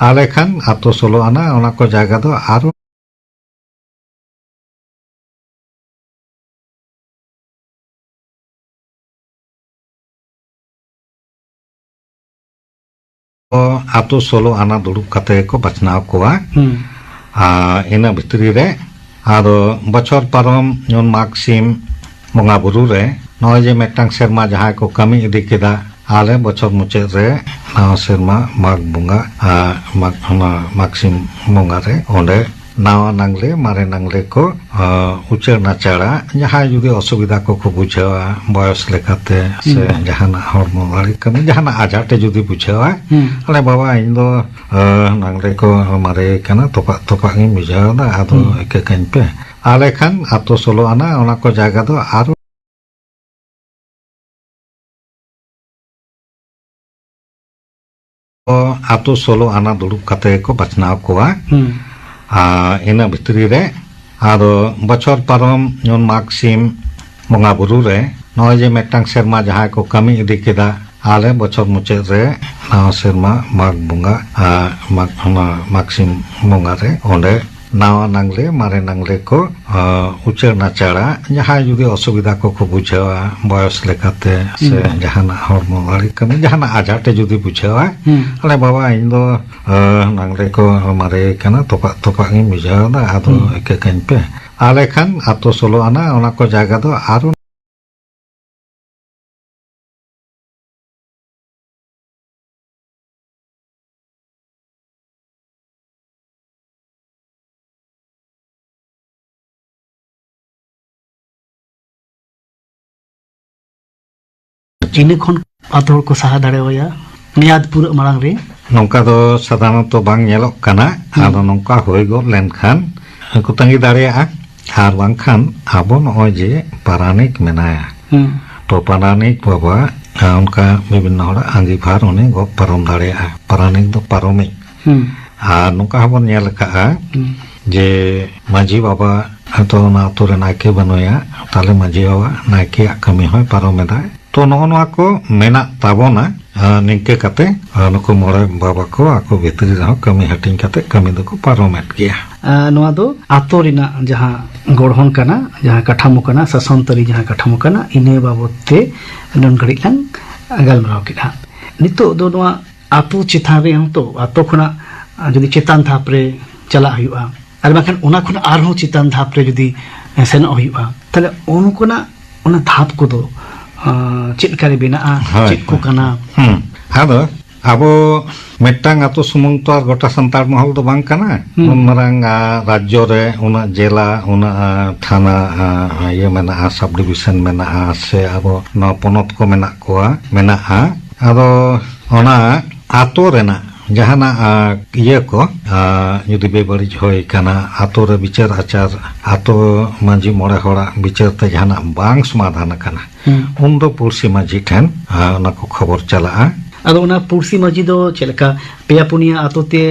ᱟᱞᱮ ᱠᱷᱟᱱ ᱟᱛᱳ ᱥᱳᱞᱳ ᱟᱱᱟ ᱚᱱᱟ ᱠᱚ ᱡᱟᱭᱜᱟ ᱫᱚ ᱟᱨᱚ ᱟᱛᱳ ᱥᱳᱞᱳ ᱟᱱᱟ ᱫᱩᱲᱩᱵ ᱠᱟᱛᱮ ᱜᱮᱠᱚ ᱵᱟᱪᱷᱱᱟᱣ ᱠᱚᱣᱟ᱾ ᱦᱩᱸ᱾ ᱟᱨ ᱤᱱᱟᱹ ᱵᱷᱤᱛᱨᱤ ᱨᱮ ᱟᱫᱚ ᱵᱚᱪᱷᱚᱨ ᱯᱟᱨᱚᱢ ᱡᱮᱢᱚᱱ ᱢᱟᱜᱽ ᱥᱤᱢ ᱵᱚᱸᱜᱟ ᱵᱩᱨᱩ ᱨᱮ ᱱᱚᱜᱼᱚᱭ ᱡᱮ ᱢᱤᱫᱴᱟᱝ ᱥᱮᱨᱢᱟ ᱡᱟᱦᱟᱸᱭ ᱠᱚ ᱠᱟᱹᱢᱤ ᱤᱫᱤ ᱠᱮᱫᱟ, ᱟᱞᱮ ᱵᱚᱪᱷᱚᱨ ᱢᱩᱪᱟᱹᱫ ᱨᱮ ᱱᱟᱣᱟ ᱥᱮᱨᱢᱟ ᱢᱟᱜᱽ ᱵᱚᱸᱜᱟ, ᱟᱨ ᱢᱟᱜᱽ, ᱚᱱᱟ ᱢᱟᱜᱽ ᱥᱤᱢ ᱵᱚᱸᱜᱟ ᱨᱮ ᱚᱸᱰᱮ ᱱᱟᱣᱟ ᱱᱟᱝᱞᱮ, ᱢᱟᱨᱮ ᱱᱟᱝᱞᱮ ᱠᱚ, ᱟ, ᱩᱪᱟᱹᱲ ᱱᱟᱪᱟᱲᱟ᱾ ᱡᱟᱦᱟᱸᱭ ᱡᱩᱫᱤ ᱚᱥᱩᱵᱤᱫᱷᱟ ᱠᱚᱠᱚ ᱵᱩᱡᱷᱟᱹᱣᱟ, ᱵᱚᱭᱚᱥ ᱞᱮᱠᱟᱛᱮ ᱥᱮ ᱦᱩᱸ᱾ ᱡᱟᱦᱟᱱᱟᱜ ᱦᱚᱲᱢᱚ ᱫᱟᱲᱮ ᱠᱟᱹᱢᱤ, ᱡᱟᱦᱟᱱᱟᱜ ᱟᱡᱷᱟᱴ ᱮ ᱡᱩᱫᱤ ᱵᱩᱡᱷᱟᱹᱣᱟ, ᱦᱩᱸ᱾ ᱟᱞᱮ ᱵᱟᱵᱟ, ᱤᱧ ᱫᱚ, ᱟ, ᱱᱟᱝᱞᱮ ᱠᱚ ᱢᱟᱨᱮ ᱠᱟᱱᱟ, ᱛᱚᱯᱟᱜ ᱛᱚᱯᱟᱜ ᱜᱤᱧ ᱵᱩᱡᱷᱟᱹᱣ ᱮᱫᱟ, ᱟᱫᱚ ᱦᱩᱸ᱾ ᱤᱠᱟᱹ ᱠᱟᱹᱧ ᱯᱮ᱾ ᱟᱞᱮ ᱠᱷᱟᱱ ᱟᱛᱳ ᱥᱳᱞᱳ ᱟᱱᱟ ᱚᱱᱟ ᱠᱚ ᱡᱟᱭᱜᱟ ᱫᱚ ᱟᱨᱚ ᱟᱛᱳ ᱥᱳᱞᱳ ᱟᱱᱟ ᱫᱩᱲᱩᱵ ᱠᱟᱛᱮ ᱠᱚ ᱵᱟᱪᱷᱱᱟᱣ ᱠᱚᱣᱟ᱾ ᱦᱩᱸ᱾ ᱟᱨ ᱤᱱᱟᱹ ᱵᱷᱤᱛᱨᱤ ᱨᱮ ᱟᱫᱚ ᱵᱚᱪᱷᱚᱨ ᱯᱟᱨᱚᱢ ᱡᱮᱢᱚᱱ ᱢᱟᱜᱽ ᱥᱤᱢ ᱵᱚᱸᱜᱟ ᱵᱩᱨᱩ ᱨᱮ ᱱᱚᱜᱼᱚᱭ ᱡᱮ ᱢᱤᱫᱴᱟᱝ ᱥᱮᱨᱢᱟ ᱡᱟᱦᱟᱸᱭ ᱠᱚ ᱠᱟᱹᱢᱤ ᱤᱫᱤ ᱠᱮᱫᱟ, ᱟᱞᱮ ᱵᱚᱪᱷᱚᱨ ᱢᱩᱪᱟᱹᱫ ᱨᱮ ᱱᱟᱣᱟ ᱥᱮᱨᱢᱟ ᱢᱟᱜᱽ ᱵᱚᱸᱜᱟ, ᱟᱨ ᱢᱟᱜᱽ, ᱚᱱᱟ ᱢᱟᱜᱽ ᱥᱤᱢ ᱵᱚᱸᱜᱟ ᱨᱮ ᱚᱸᱰᱮ ᱱᱟᱣᱟ ᱱᱟᱝᱞᱮ, ᱢᱟᱨᱮ ᱱᱟᱝᱞᱮ ᱠᱚ, ᱟ, ᱩᱪᱟᱹᱲ ᱱᱟᱪᱟᱲᱟ᱾ ᱡᱟᱦᱟᱸᱭ ᱡᱩᱫᱤ ᱚᱥᱩᱵᱤᱫᱷᱟ ᱠᱚᱠᱚ ᱵᱩᱡᱷᱟᱹᱣᱟ, ᱵᱚᱭᱚᱥ ᱞᱮᱠᱟᱛᱮ ᱥᱮ ᱦᱩᱸ᱾ ᱡᱟᱦᱟᱱᱟᱜ ᱦᱚᱲᱢᱚ ᱫᱟᱲᱮ ᱠᱟᱹᱢᱤ, ᱡᱟᱦᱟᱱᱟᱜ ᱟᱡᱷᱟᱴ ᱮ ᱡᱩᱫᱤ ᱵᱩᱡᱷᱟᱹᱣᱟ, ᱦᱩᱸ᱾ ᱟᱞᱮ ᱵᱟᱵᱟ, ᱤᱧ ᱫᱚ, ᱟ, ᱱᱟᱝᱞᱮ ᱠᱚ ᱢᱟᱨᱮ ᱠᱟᱱᱟ, ᱛᱚᱯᱟᱜ ᱛᱚᱯᱟᱜ ᱜᱤᱧ ᱵᱩᱡᱷᱟᱹᱣ ᱮᱫᱟ, ᱟᱫᱚ ᱦᱩᱸ᱾ ᱤᱠᱟᱹ ᱠᱟᱹᱧ ᱯᱮ᱾ ᱟᱞᱮ ᱠᱷᱟᱱ ᱟᱛᱳ ᱥᱳᱞᱳ ᱟᱱᱟ ᱚᱱᱟ ᱠᱚ ᱡᱟᱭᱜᱟ ᱫᱚ ᱟᱨᱚ ᱤᱱᱟᱹ ᱠᱷᱚᱱ ᱟᱛᱳ ᱦᱚᱲ ᱠᱚ ᱥᱟᱦᱟ ᱫᱟᱲᱮᱣᱟᱭᱟ ᱢᱮᱭᱟᱫ ᱯᱩᱨᱟᱹᱜ ᱢᱟᱲᱟᱝ ᱨᱮ᱾ ᱱᱚᱝᱠᱟ ᱫᱚ ᱥᱟᱫᱷᱟᱨᱚᱱᱚᱛᱚ ᱵᱟᱝ ᱧᱮᱞᱚᱜ ᱠᱟᱱᱟ᱾ ᱦᱩᱸ᱾ ᱟᱫᱚ ᱱᱚᱝᱠᱟ ᱦᱩᱭ ᱜᱚᱫ ᱞᱮᱱᱠᱷᱟᱱ ᱠᱚ ᱛᱟᱺᱜᱤ ᱫᱟᱲᱮᱭᱟᱜᱼᱟ᱾ ᱟᱨ ᱵᱟᱝᱠᱷᱟᱱ ᱟᱵᱚ ᱱᱚᱜᱼᱚᱭ ᱡᱮ ᱯᱟᱨᱟᱱᱤᱠ ᱢᱮᱱᱟᱭᱟ, ᱦᱩᱸ᱾ ᱛᱚ ᱯᱟᱨᱟᱱᱤᱠ ᱵᱟᱵᱟ, ᱟ, ᱚᱱᱠᱟ ᱵᱤᱵᱷᱤᱱᱱᱚ ᱦᱚᱲᱟᱜ ᱟᱸᱜᱤᱵᱷᱟᱨ ᱩᱱᱤ ᱜᱚᱜ ᱯᱟᱨᱚᱢ ᱫᱟᱲᱮᱭᱟᱜᱼᱟ᱾ ᱯᱟᱨᱟᱱᱤᱠ ᱫᱚ ᱯᱟᱨᱚᱢᱤᱡ᱾ ᱦᱩᱸ᱾ ᱟᱨ ᱱᱚᱝᱠᱟ ᱦᱚᱸᱵᱚᱱ ᱧᱮᱞ ᱟᱠᱟᱫᱼᱟ ᱦᱩᱸ᱾ ᱡᱮ ᱢᱟᱹᱡᱷᱤ ᱵᱟᱵᱟ ᱦᱚᱭᱛᱳ ᱚᱱᱟ ᱟᱛᱳ ᱨᱮ ᱱᱟᱭᱠᱮ ᱵᱟᱹᱱᱩᱭᱟ, ᱛᱟᱦᱞᱮ ᱢᱟᱹᱡᱷᱤ ᱵᱟᱵᱟ ᱱᱟᱭᱠᱮᱭᱟᱜ ᱠᱟᱹᱢᱤ ᱦᱚᱸᱭ ᱯᱟᱨᱚᱢ ᱮᱫᱟᱭ᱾ ᱛᱚ ᱱᱚᱜᱼᱚ ᱱᱚᱣᱟ ᱠᱚ ᱢᱮᱱᱟᱜ ᱛᱟᱵᱚᱱᱟ᱾ ᱟᱨ ᱱᱤᱝᱠᱟᱹ ᱠᱟᱛᱮ, ᱟᱨ ᱱᱩᱠᱩ ᱢᱚᱬᱮ ᱵᱟᱵᱟ ᱠᱚ ᱟᱠᱚ ᱵᱷᱤᱛᱨᱤ ᱨᱮᱦᱚᱸ ᱠᱟᱹᱢᱤ ᱦᱟᱹᱴᱤᱧ ᱠᱟᱛᱮ ᱠᱟᱹᱢᱤ ᱫᱚᱠᱚ ᱯᱟᱨᱚᱢᱮᱫ ᱜᱮᱭᱟ᱾ ᱟᱨ ᱱᱚᱣᱟ ᱫᱚ ᱟᱛᱳ ᱨᱮᱱᱟᱜ ᱡᱟᱦᱟᱸ ᱜᱚᱲᱦᱚᱱ ᱠᱟᱱᱟ, ᱡᱟᱦᱟᱸ ᱠᱟᱴᱷᱟᱢᱳ ᱠᱟᱱᱟ, ᱥᱟᱥᱚᱱ ᱛᱟᱹᱨᱤ ᱡᱟᱦᱟᱸ ᱠᱟᱴᱷᱟᱢᱳ ᱠᱟᱱᱟ, ᱤᱱᱟᱹ ᱵᱟᱵᱚᱫ ᱛᱮ ᱱᱩᱱ ᱜᱷᱟᱹᱲᱤᱡ ᱞᱟᱝ ᱜᱟᱞᱢᱟᱨᱟᱣ ᱠᱮᱫᱼᱟ᱾ ᱱᱤᱛᱚᱜ ᱫᱚ ᱱᱚᱣᱟ ᱟᱛᱳ ᱪᱮᱛᱟᱱ ᱨᱮ ᱦᱚᱸ ᱛᱚ, ᱟᱛᱳ ᱠᱷᱚᱱᱟᱜ ᱡᱩᱫᱤ ᱪᱮᱛᱟᱱ ᱫᱷᱟᱯ ᱨᱮ ᱪᱟᱞᱟᱜ ᱦᱩᱭᱩᱜᱼᱟ, ᱟᱨ ᱵᱟᱝᱠᱷᱟᱱ ᱚᱱᱟ ᱠᱷᱚᱱ ᱟᱨᱦᱚᱸ ᱪᱮᱛᱟᱱ ᱫᱷᱟᱯ ᱨᱮ ᱡᱩᱫᱤ ᱥᱮᱱᱚᱜ ᱦᱩᱭᱩᱜᱼᱟ, ᱛᱟᱦᱞᱮ ᱩᱱᱠᱩᱱᱟᱜ ᱚᱱᱟ ᱫᱷᱟᱯ ᱠᱚᱫᱚ, ᱟᱸ, ᱪᱮᱫ ᱞᱮᱠᱟ ᱨᱮ ᱵᱮᱱᱟᱜᱼᱟ, ᱦᱳᱭ, ᱪᱮᱫ ᱠᱚ ᱦᱳᱭ᱾ ᱠᱟᱱᱟ? ᱦᱩᱸ᱾ ᱟᱫᱚ ᱟᱵᱚ ᱢᱤᱫᱴᱟᱝ ᱟᱛᱳ ᱥᱩᱢᱩᱝ ᱛᱚ ᱟᱨ ᱜᱚᱴᱟ ᱥᱟᱱᱛᱟᱲ ᱢᱚᱦᱚᱞ ᱫᱚ ᱵᱟᱝ ᱠᱟᱱᱟ᱾ ᱦᱩᱸ᱾ ᱩᱱ ᱢᱟᱨᱟᱝ, ᱟ, ᱨᱟᱡᱽᱡᱚ ᱨᱮ ᱩᱱᱟᱹᱜ ᱡᱮᱞᱟ, ᱩᱱᱟᱹᱜ, ᱟ, ᱛᱷᱟᱱᱟ, ᱟ, ᱤᱭᱟᱹ ᱢᱮᱱᱟᱜᱼᱟ, ᱥᱟᱵ ᱰᱤᱵᱤᱥᱚᱱ ᱢᱮᱱᱟᱜᱼᱟ, ᱥᱮ ᱟᱵᱚ ᱱᱚᱣᱟ ᱯᱚᱱᱚᱛ ᱠᱚ ᱢᱮᱱᱟᱜ ᱠᱚᱣᱟ, ᱢᱮᱱᱟᱜᱼᱟ᱾ ᱟᱫᱚ ᱚᱱᱟ ᱟᱛᱳ ᱨᱮᱱᱟᱜ ᱡᱟᱦᱟᱱᱟᱜ, ᱟ, ᱤᱭᱟᱹ ᱠᱚ, ᱟ, ᱡᱩᱫᱤ ᱵᱮᱵᱟᱹᱲᱤᱡ ᱦᱩᱭ ᱠᱟᱱᱟ, ᱟᱛᱳ ᱨᱮ ᱵᱤᱪᱟᱹᱨ ᱟᱪᱟᱨ, ᱟᱛᱳ ᱢᱟᱹᱡᱷᱤ ᱢᱚᱬᱮ ᱦᱚᱲᱟᱜ ᱵᱤᱪᱟᱹᱨ ᱛᱮ ᱡᱟᱦᱟᱱᱟᱜ ᱵᱟᱝ ᱥᱚᱢᱟᱫᱷᱟᱱ ᱟᱠᱟᱱᱟ, ᱦᱩᱸ᱾ ᱩᱱᱫᱚ ᱯᱩᱲᱥᱤ ᱢᱟᱹᱡᱷᱤ ᱴᱷᱮᱱ, ᱟ, ᱚᱱᱟ ᱠᱚ ᱠᱷᱚᱵᱚᱨ ᱪᱟᱞᱟᱜᱼᱟ᱾ ᱟᱫᱚ ᱚᱱᱟ ᱯᱩᱲᱥᱤ ᱢᱟᱹᱡᱷᱤ ᱫᱚ ᱪᱮᱫ ᱞᱮᱠᱟ, ᱯᱮᱭᱟ ᱯᱩᱱᱭᱟ ᱟᱛᱳ ᱛᱮ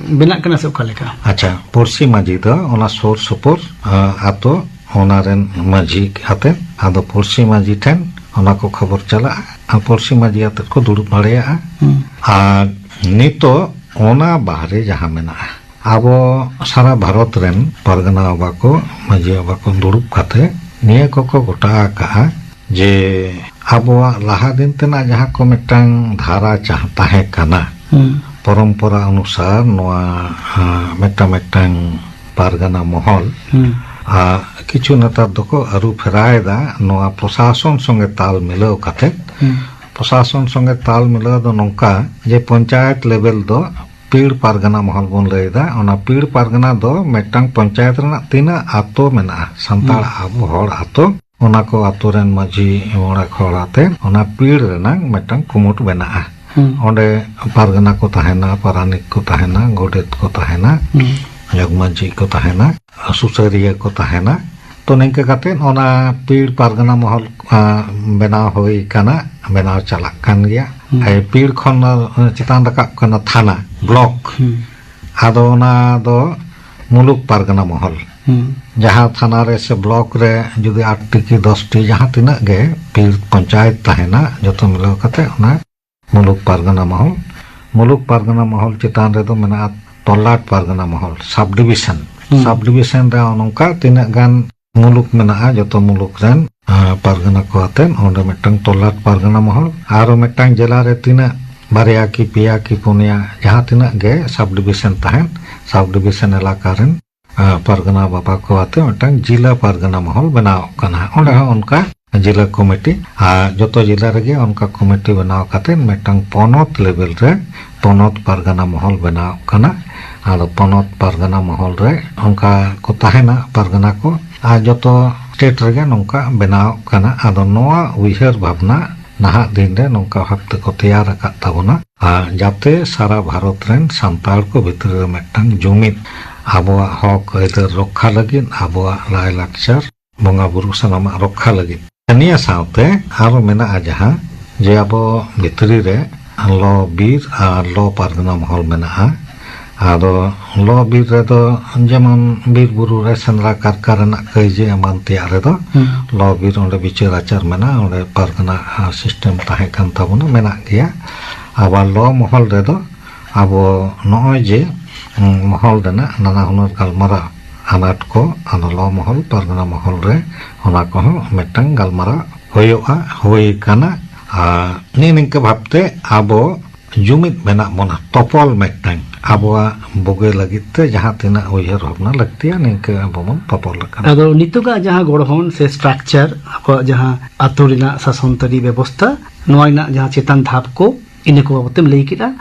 ᱵᱮᱱᱟᱜ ᱠᱟᱱᱟ ᱥᱮ ᱚᱠᱟ ᱞᱮᱠᱟ? ᱟᱪᱪᱷᱟ, ᱯᱩᱲᱥᱤ ᱢᱟᱹᱡᱷᱤ ᱫᱚ ᱚᱱᱟ ᱥᱩᱨ ᱥᱩᱯᱩᱨ, ᱟ, ᱟᱛᱳ, ᱚᱱᱟ ᱨᱮᱱ ᱢᱟᱹᱡᱷᱤ ᱟᱛᱮ, ᱟᱫᱚ ᱯᱩᱲᱥᱤ ᱢᱟᱹᱡᱷᱤ ᱴᱷᱮᱱ ᱚᱱᱟ ᱠᱚ ᱠᱷᱚᱵᱚᱨ ᱪᱟᱞᱟᱜᱼᱟ᱾ ᱟᱨ ᱯᱩᱲᱥᱤ ᱢᱟᱹᱡᱷᱤ ᱟᱛᱮ ᱠᱚ ᱫᱩᱲᱩᱵ ᱫᱟᱲᱮᱭᱟᱜᱼᱟ᱾ ᱦᱩᱸ᱾ ᱟᱨ ᱱᱤᱛᱚᱜ ᱚᱱᱟ ᱵᱟᱦᱨᱮ ᱡᱟᱦᱟᱸ ᱢᱮᱱᱟᱜᱼᱟ, ᱟᱵᱚ ᱥᱟᱨᱟ ᱵᱷᱟᱨᱚᱛ ᱨᱮᱱ ᱯᱟᱨᱜᱟᱱᱟ ᱵᱟᱵᱟ ᱠᱚ, ᱢᱟᱹᱡᱷᱤ ᱵᱟᱵᱟ ᱠᱚ ᱫᱩᱲᱩᱵ ᱠᱟᱛᱮ ᱱᱤᱭᱟᱹ ᱠᱚᱠᱚ ᱜᱚᱴᱟ ᱟᱠᱟᱜᱼᱟ ᱡᱮ ᱟᱵᱚᱣᱟᱜ ᱞᱟᱦᱟ ᱫᱤᱱ ᱛᱮᱱᱟᱜ ᱡᱟᱦᱟᱸ ᱠᱚ ᱢᱤᱫᱴᱟᱝ ᱫᱷᱟᱨᱟ ᱪᱟᱦ-, ᱛᱟᱦᱮᱸ ᱠᱟᱱᱟ, ᱦᱩᱸ᱾ ᱯᱚᱨᱚᱢᱯᱚᱨᱟ ᱚᱱᱩᱥᱟᱨ ᱱᱚᱣᱟ, ᱟ, ᱢᱤᱫᱴᱟᱝ ᱢᱤᱫᱴᱟᱝ ᱯᱟᱨᱜᱟᱱᱟ ᱢᱚᱦᱚᱞ, ᱦᱩᱸ᱾ ᱟ, ᱠᱤᱪᱷᱩ ᱱᱮᱛᱟᱨ ᱫᱚᱠᱚ ᱟᱹᱨᱩ ᱯᱷᱮᱨᱟᱣᱮᱫᱟ ᱱᱚᱣᱟ ᱯᱨᱚᱥᱟᱥᱚᱱ ᱥᱚᱸᱜᱮ ᱛᱟᱞ ᱢᱤᱞᱟᱹᱣ ᱠᱟᱛᱮ᱾ ᱦᱩᱸ᱾ ᱯᱨᱚᱥᱟᱥᱚᱱ ᱥᱚᱸᱜᱮ ᱛᱟᱞ ᱢᱤᱞᱟᱹᱣ ᱫᱚ ᱱᱚᱝᱠᱟ ᱡᱮ ᱯᱚᱧᱪᱟᱭᱮᱛ ᱞᱮᱵᱮᱞ ᱫᱚ ᱯᱤᱲ ᱯᱟᱨᱜᱟᱱᱟ ᱢᱚᱦᱚᱞ ᱵᱚᱱ ᱞᱟᱹᱭ ᱮᱫᱟ᱾ ᱚᱱᱟ ᱯᱤᱲ ᱯᱟᱨᱜᱟᱱᱟ ᱫᱚ ᱢᱤᱫᱴᱟᱝ ᱯᱚᱧᱪᱟᱭᱮᱛ ᱨᱮᱱᱟᱜ ᱛᱤᱱᱟᱹᱜ ᱟᱛᱳ ᱢᱮᱱᱟᱜᱼᱟ, ᱥᱟᱱᱛᱟᱲ ᱦᱩᱸ᱾ ᱟᱵᱚ ᱦᱚᱲ ᱟᱛᱳ, ᱚᱱᱟ ᱠᱚ ᱟᱛᱳ ᱨᱮᱱ ᱢᱟᱹᱡᱷᱤ ᱢᱚᱬᱮ ᱦᱚᱲ ᱟᱛᱮ ᱚᱱᱟ ᱯᱤᱲ ᱨᱮᱱᱟᱝ ᱢᱤᱫᱴᱟᱝ ᱠᱩᱢᱩᱴ ᱵᱮᱱᱟᱜᱼᱟ᱾ ᱦᱩᱸ᱾ ᱚᱸᱰᱮ ᱯᱟᱨᱜᱟᱱᱟ ᱠᱚ ᱛᱟᱦᱮᱱᱟ, ᱯᱟᱨᱟᱱᱤᱠ ᱠᱚ ᱛᱟᱦᱮᱱᱟ, ᱜᱚᱰᱮᱛ ᱠᱚ ᱛᱟᱦᱮᱱᱟ, ᱦᱩᱸ᱾ ᱡᱚᱜᱽ ᱢᱟᱹᱡᱷᱤ ᱠᱚ ᱛᱟᱦᱮᱱᱟ, ᱥᱩᱥᱟᱹᱨᱤᱭᱟᱹ ᱠᱚ ᱛᱟᱦᱮᱱᱟ᱾ ᱛᱚ ᱱᱤᱝᱠᱟᱹ ᱠᱟᱛᱮ ᱚᱱᱟ ᱯᱤᱲ ᱯᱟᱨᱜᱟᱱᱟ ᱢᱚᱦᱚᱞ, ᱟ, ᱵᱮᱱᱟᱣ ᱦᱩᱭ ᱠᱟᱱᱟ, ᱵᱮᱱᱟᱣ ᱪᱟᱞᱟᱜ ᱠᱟᱱ ᱜᱮᱭᱟ᱾ ᱦᱩᱸ᱾ ᱮᱭ ᱯᱤᱲ ᱠᱷᱚᱱ, ᱟ, ᱪᱮᱛᱟᱱ ᱨᱟᱠᱟᱵ ᱠᱟᱱᱟ ᱛᱷᱟᱱᱟ, ᱵᱞᱚᱠ᱾ ᱦᱩᱸ᱾ ᱟᱫᱚ ᱚᱱᱟ ᱫᱚ ᱢᱩᱞᱩᱠ ᱯᱟᱨᱜᱟᱱᱟ ᱢᱚᱦᱚᱞ᱾ ᱦᱩᱸ᱾ ᱡᱟᱦᱟᱸ ᱛᱷᱟᱱᱟ ᱨᱮ ᱥᱮ ᱵᱞᱚᱠ ᱨᱮ ᱡᱩᱫᱤ ᱟᱴ ᱴᱤ ᱠᱤ ᱫᱚᱥ ᱴᱤ ᱡᱟᱦᱟᱸ ᱛᱤᱱᱟᱹᱜ ᱜᱮ ᱯᱤᱲ ᱯᱚᱧᱪᱟᱭᱮᱛ ᱛᱟᱦᱮᱱᱟ, ᱡᱚᱛᱚ ᱢᱤᱞᱟᱹᱣ ᱠᱟᱛᱮ ᱚᱱᱟ ᱢᱩᱞᱩᱠ ᱯᱟᱨᱜᱟᱱᱟ ᱢᱚᱦᱚᱞ᱾ ᱢᱩᱞᱩᱠ ᱯᱟᱨᱜᱟᱱᱟ ᱢᱚᱦᱚᱞ ᱪᱮᱛᱟᱱ ᱨᱮᱫᱚ ᱢᱮᱱᱟᱜᱼᱟ ᱛᱚᱞᱟᱴ ᱯᱟᱨᱜᱟᱱᱟ ᱢᱚᱦᱚᱞ, ᱥᱟᱵ ᱰᱤᱵᱤᱥᱚᱱ᱾ ᱦᱩᱸ᱾ ᱥᱟᱵ ᱰᱤᱵᱤᱥᱚᱱ ᱨᱮ ᱱᱚᱝᱠᱟ ᱛᱤᱱᱟᱹᱜ ᱜᱟᱱ ᱢᱩᱞᱩᱠ ᱢᱮᱱᱟᱜᱼᱟ, ᱡᱚᱛᱚ ᱢᱩᱞᱩᱠ ᱨᱮᱱ, ᱟ, ᱯᱟᱨᱜᱟᱱᱟ ᱠᱚ ᱟᱛᱮ ᱚᱸᱰᱮ ᱢᱤᱫᱴᱟᱝ ᱛᱚᱞᱟᱴ ᱯᱟᱨᱜᱟᱱᱟ ᱢᱚᱦᱚᱞ᱾ ᱟᱨᱚ ᱢᱤᱫᱴᱟᱝ ᱡᱮᱞᱟ ᱨᱮ ᱛᱤᱱᱟᱹᱜ, ᱵᱟᱨᱭᱟ ᱠᱤ ᱯᱮᱭᱟ ᱠᱤ ᱯᱩᱱᱭᱟ, ᱡᱟᱦᱟᱸ ᱛᱤᱱᱟᱹᱜ ᱜᱮ ᱥᱟᱵ ᱰᱤᱵᱤᱥᱚᱱ ᱛᱟᱦᱮᱱ, ᱥᱟᱵ ᱰᱤᱵᱤᱥᱚᱱ ᱮᱞᱟᱠᱟ ᱨᱮᱱ, ᱟ, ᱯᱟᱨᱜᱟᱱᱟ ᱵᱟᱵᱟ ᱠᱚ ᱟᱛᱮ ᱢᱤᱫᱴᱟᱝ ᱡᱤᱞᱟ ᱯᱟᱨᱜᱟᱱᱟ ᱢᱚᱦᱚᱞ ᱵᱮᱱᱟᱣᱚᱜ ᱠᱟᱱᱟ᱾ ᱚᱸᱰᱮ ᱦᱚᱸ ᱚᱱᱠᱟ ᱡᱮᱞᱟ ᱠᱚᱢᱤᱴᱤ᱾ ᱟᱨ ᱡᱚᱛᱚ ᱡᱮᱞᱟ ᱨᱮᱜᱮ ᱚᱱᱠᱟ ᱠᱚᱢᱤᱴᱤ ᱵᱮᱱᱟᱣ ᱠᱟᱛᱮ ᱢᱤᱫᱴᱟᱝ ᱯᱚᱱᱚᱛ ᱞᱮᱵᱮᱞ ᱨᱮ ᱯᱚᱱᱚᱛ ᱯᱟᱨᱜᱟᱱᱟ ᱢᱚᱦᱚᱞ ᱵᱮᱱᱟᱣ ᱠᱟᱱᱟ᱾ ᱟᱫᱚ ᱯᱚᱱᱚᱛ ᱯᱟᱨᱜᱟᱱᱟ ᱢᱚᱦᱚᱞ ᱨᱮ ᱚᱱᱠᱟ ᱠᱚ ᱛᱟᱦᱮᱱᱟ ᱯᱟᱨᱜᱟᱱᱟ ᱠᱚ, ᱟᱨ ᱡᱚᱛᱚ ᱥᱴᱮᱴ ᱨᱮᱜᱮ ᱱᱚᱝᱠᱟ ᱵᱮᱱᱟᱣ ᱠᱟᱱᱟ᱾ ᱟᱫᱚ ᱱᱚᱣᱟ ᱩᱭᱦᱟᱹᱨ ᱵᱷᱟᱵᱽᱱᱟ ᱱᱟᱦᱟᱜ ᱫᱤᱱ ᱨᱮ ᱱᱚᱝᱠᱟ ᱵᱷᱟᱵᱽ ᱛᱮᱠᱚ ᱛᱮᱭᱟᱨ ᱟᱠᱟᱫ ᱛᱟᱵᱚᱱᱟ, ᱟᱨ ᱡᱟᱛᱮ ᱥᱟᱨᱟ ᱵᱷᱟᱨᱚᱛ ᱨᱮᱱ ᱥᱟᱱᱛᱟᱲ ᱠᱚ ᱵᱷᱤᱛᱨᱤ ᱨᱮ ᱢᱤᱫᱴᱟᱝ ᱡᱩᱢᱤᱫ, ᱟᱵᱚᱣᱟᱜ ᱦᱚᱠ ᱟᱹᱭᱫᱟᱹᱨ ᱨᱚᱠᱠᱷᱟ ᱞᱟᱹᱜᱤᱫ, ᱟᱵᱚᱣᱟᱜ ᱞᱟᱭᱼᱞᱟᱠᱪᱟᱨ, ᱵᱚᱸᱜᱟ ᱵᱩᱨᱩ ᱥᱟᱱᱟᱢᱟᱜ ᱨᱚᱠᱠᱷᱟ ᱞᱟᱹᱜᱤᱫ᱾ ᱱᱤᱭᱟᱹ ᱥᱟᱶᱛᱮ ᱟᱨᱚ ᱢᱮᱱᱟᱜᱼᱟ ᱡᱟᱦᱟᱸ ᱡᱮ ᱟᱵᱚ ᱵᱷᱤᱛᱨᱤ ᱨᱮ ᱞᱚ ᱵᱤᱨ ᱟᱨ ᱞᱚ ᱯᱟᱨᱜᱟᱱᱟ ᱢᱚᱦᱚᱞ ᱢᱮᱱᱟᱜᱼᱟ᱾ ᱟᱫᱚ ᱞᱚ ᱵᱤᱨ ᱨᱮᱫᱚ ᱡᱮᱢᱚᱱ ᱵᱤᱨ ᱵᱩᱨᱩ ᱨᱮ ᱥᱮᱸᱫᱽᱨᱟ ᱠᱟᱨᱠᱟ ᱨᱮᱱᱟᱜ ᱠᱟᱹᱭᱡᱟᱹ ᱮᱢᱟᱱ ᱛᱮᱭᱟᱜ ᱨᱮᱫᱚ ᱦᱩᱸ᱾ ᱞᱚ ᱵᱤᱨ ᱚᱸᱰᱮ ᱵᱤᱪᱟᱹᱨ ᱟᱪᱟᱨ ᱢᱮᱱᱟᱜᱼᱟ, ᱚᱸᱰᱮ ᱯᱟᱨᱜᱟᱱᱟ, ᱟ, ᱥᱤᱥᱴᱮᱢ ᱛᱟᱦᱮᱸ ᱠᱟᱱ ᱛᱟᱵᱚᱱᱟ, ᱢᱮᱱᱟᱜ ᱜᱮᱭᱟ᱾ ᱟᱵᱟᱨ ᱞᱚ ᱢᱚᱦᱚᱞ ᱨᱮᱫᱚ ᱟᱵᱚ ᱱᱚᱜᱼᱚᱭ ᱡᱮ, ᱩᱸ, ᱢᱚᱦᱚᱞ ᱨᱮᱱᱟᱜ ᱱᱟᱱᱟ ᱦᱩᱱᱟᱹᱨ ᱜᱟᱞᱢᱟᱨᱟᱣ ᱟᱱᱟᱴ ᱠᱚ, ᱟᱫᱚ ᱞᱚ ᱢᱚᱦᱚᱞ, ᱯᱟᱨᱜᱟᱱᱟ ᱢᱚᱦᱚᱞ ᱨᱮ ᱚᱱᱟ ᱠᱚᱦᱚᱸ ᱢᱤᱫᱴᱟᱝ ᱜᱟᱞᱢᱟᱨᱟᱣ ᱦᱩᱭᱩᱜᱼᱟ, ᱦᱩᱭ ᱠᱟᱱᱟ᱾ ᱟᱨ ᱱᱤᱭᱟᱹ ᱱᱤᱝᱠᱟᱹ ᱵᱷᱟᱵᱛᱮ ᱟᱵᱚ ᱡᱩᱢᱤᱫ ᱢᱮᱱᱟᱜ ᱵᱚᱱᱟ, ᱛᱚᱯᱚᱞ ᱢᱤᱫᱴᱟᱝ ᱟᱵᱚᱣᱟᱜ ᱵᱩᱜᱤ ᱞᱟᱹᱜᱤᱫ ᱛᱮ ᱡᱟᱦᱟᱸ ᱛᱤᱱᱟᱹᱜ ᱩᱭᱦᱟᱹᱨ ᱵᱷᱟᱵᱽᱱᱟ ᱞᱟᱹᱠᱛᱤᱭᱟ, ᱱᱤᱝᱠᱟᱹ ᱟᱵᱚ ᱵᱚᱱ ᱛᱚᱯᱚᱞ ᱟᱠᱟᱱᱟ᱾ ᱟᱫᱚ ᱱᱤᱛᱚᱜᱟᱜ ᱡᱟᱦᱟᱸ ᱜᱚᱲᱦᱚᱱ ᱥᱮ ᱥᱴᱨᱟᱠᱪᱟᱨ, ᱟᱵᱚᱣᱟᱜ ᱡᱟᱦᱟᱸ ᱟᱹᱛᱩ ᱨᱮᱱᱟᱜ ᱥᱟᱥᱚᱱ ᱛᱟᱹᱨᱤ ᱵᱮᱵᱚᱥᱛᱷᱟ, ᱱᱚᱣᱟ ᱨᱮᱱᱟᱜ ᱡᱟᱦᱟᱸ ᱪᱮᱛᱟᱱ ᱫᱷᱟᱯ ᱠᱚ, ᱤᱱᱟᱹ ᱠᱚ ᱵᱟᱵᱚᱛ ᱛᱮᱢ ᱞᱟᱹᱭ ᱠᱮᱫᱟ᱾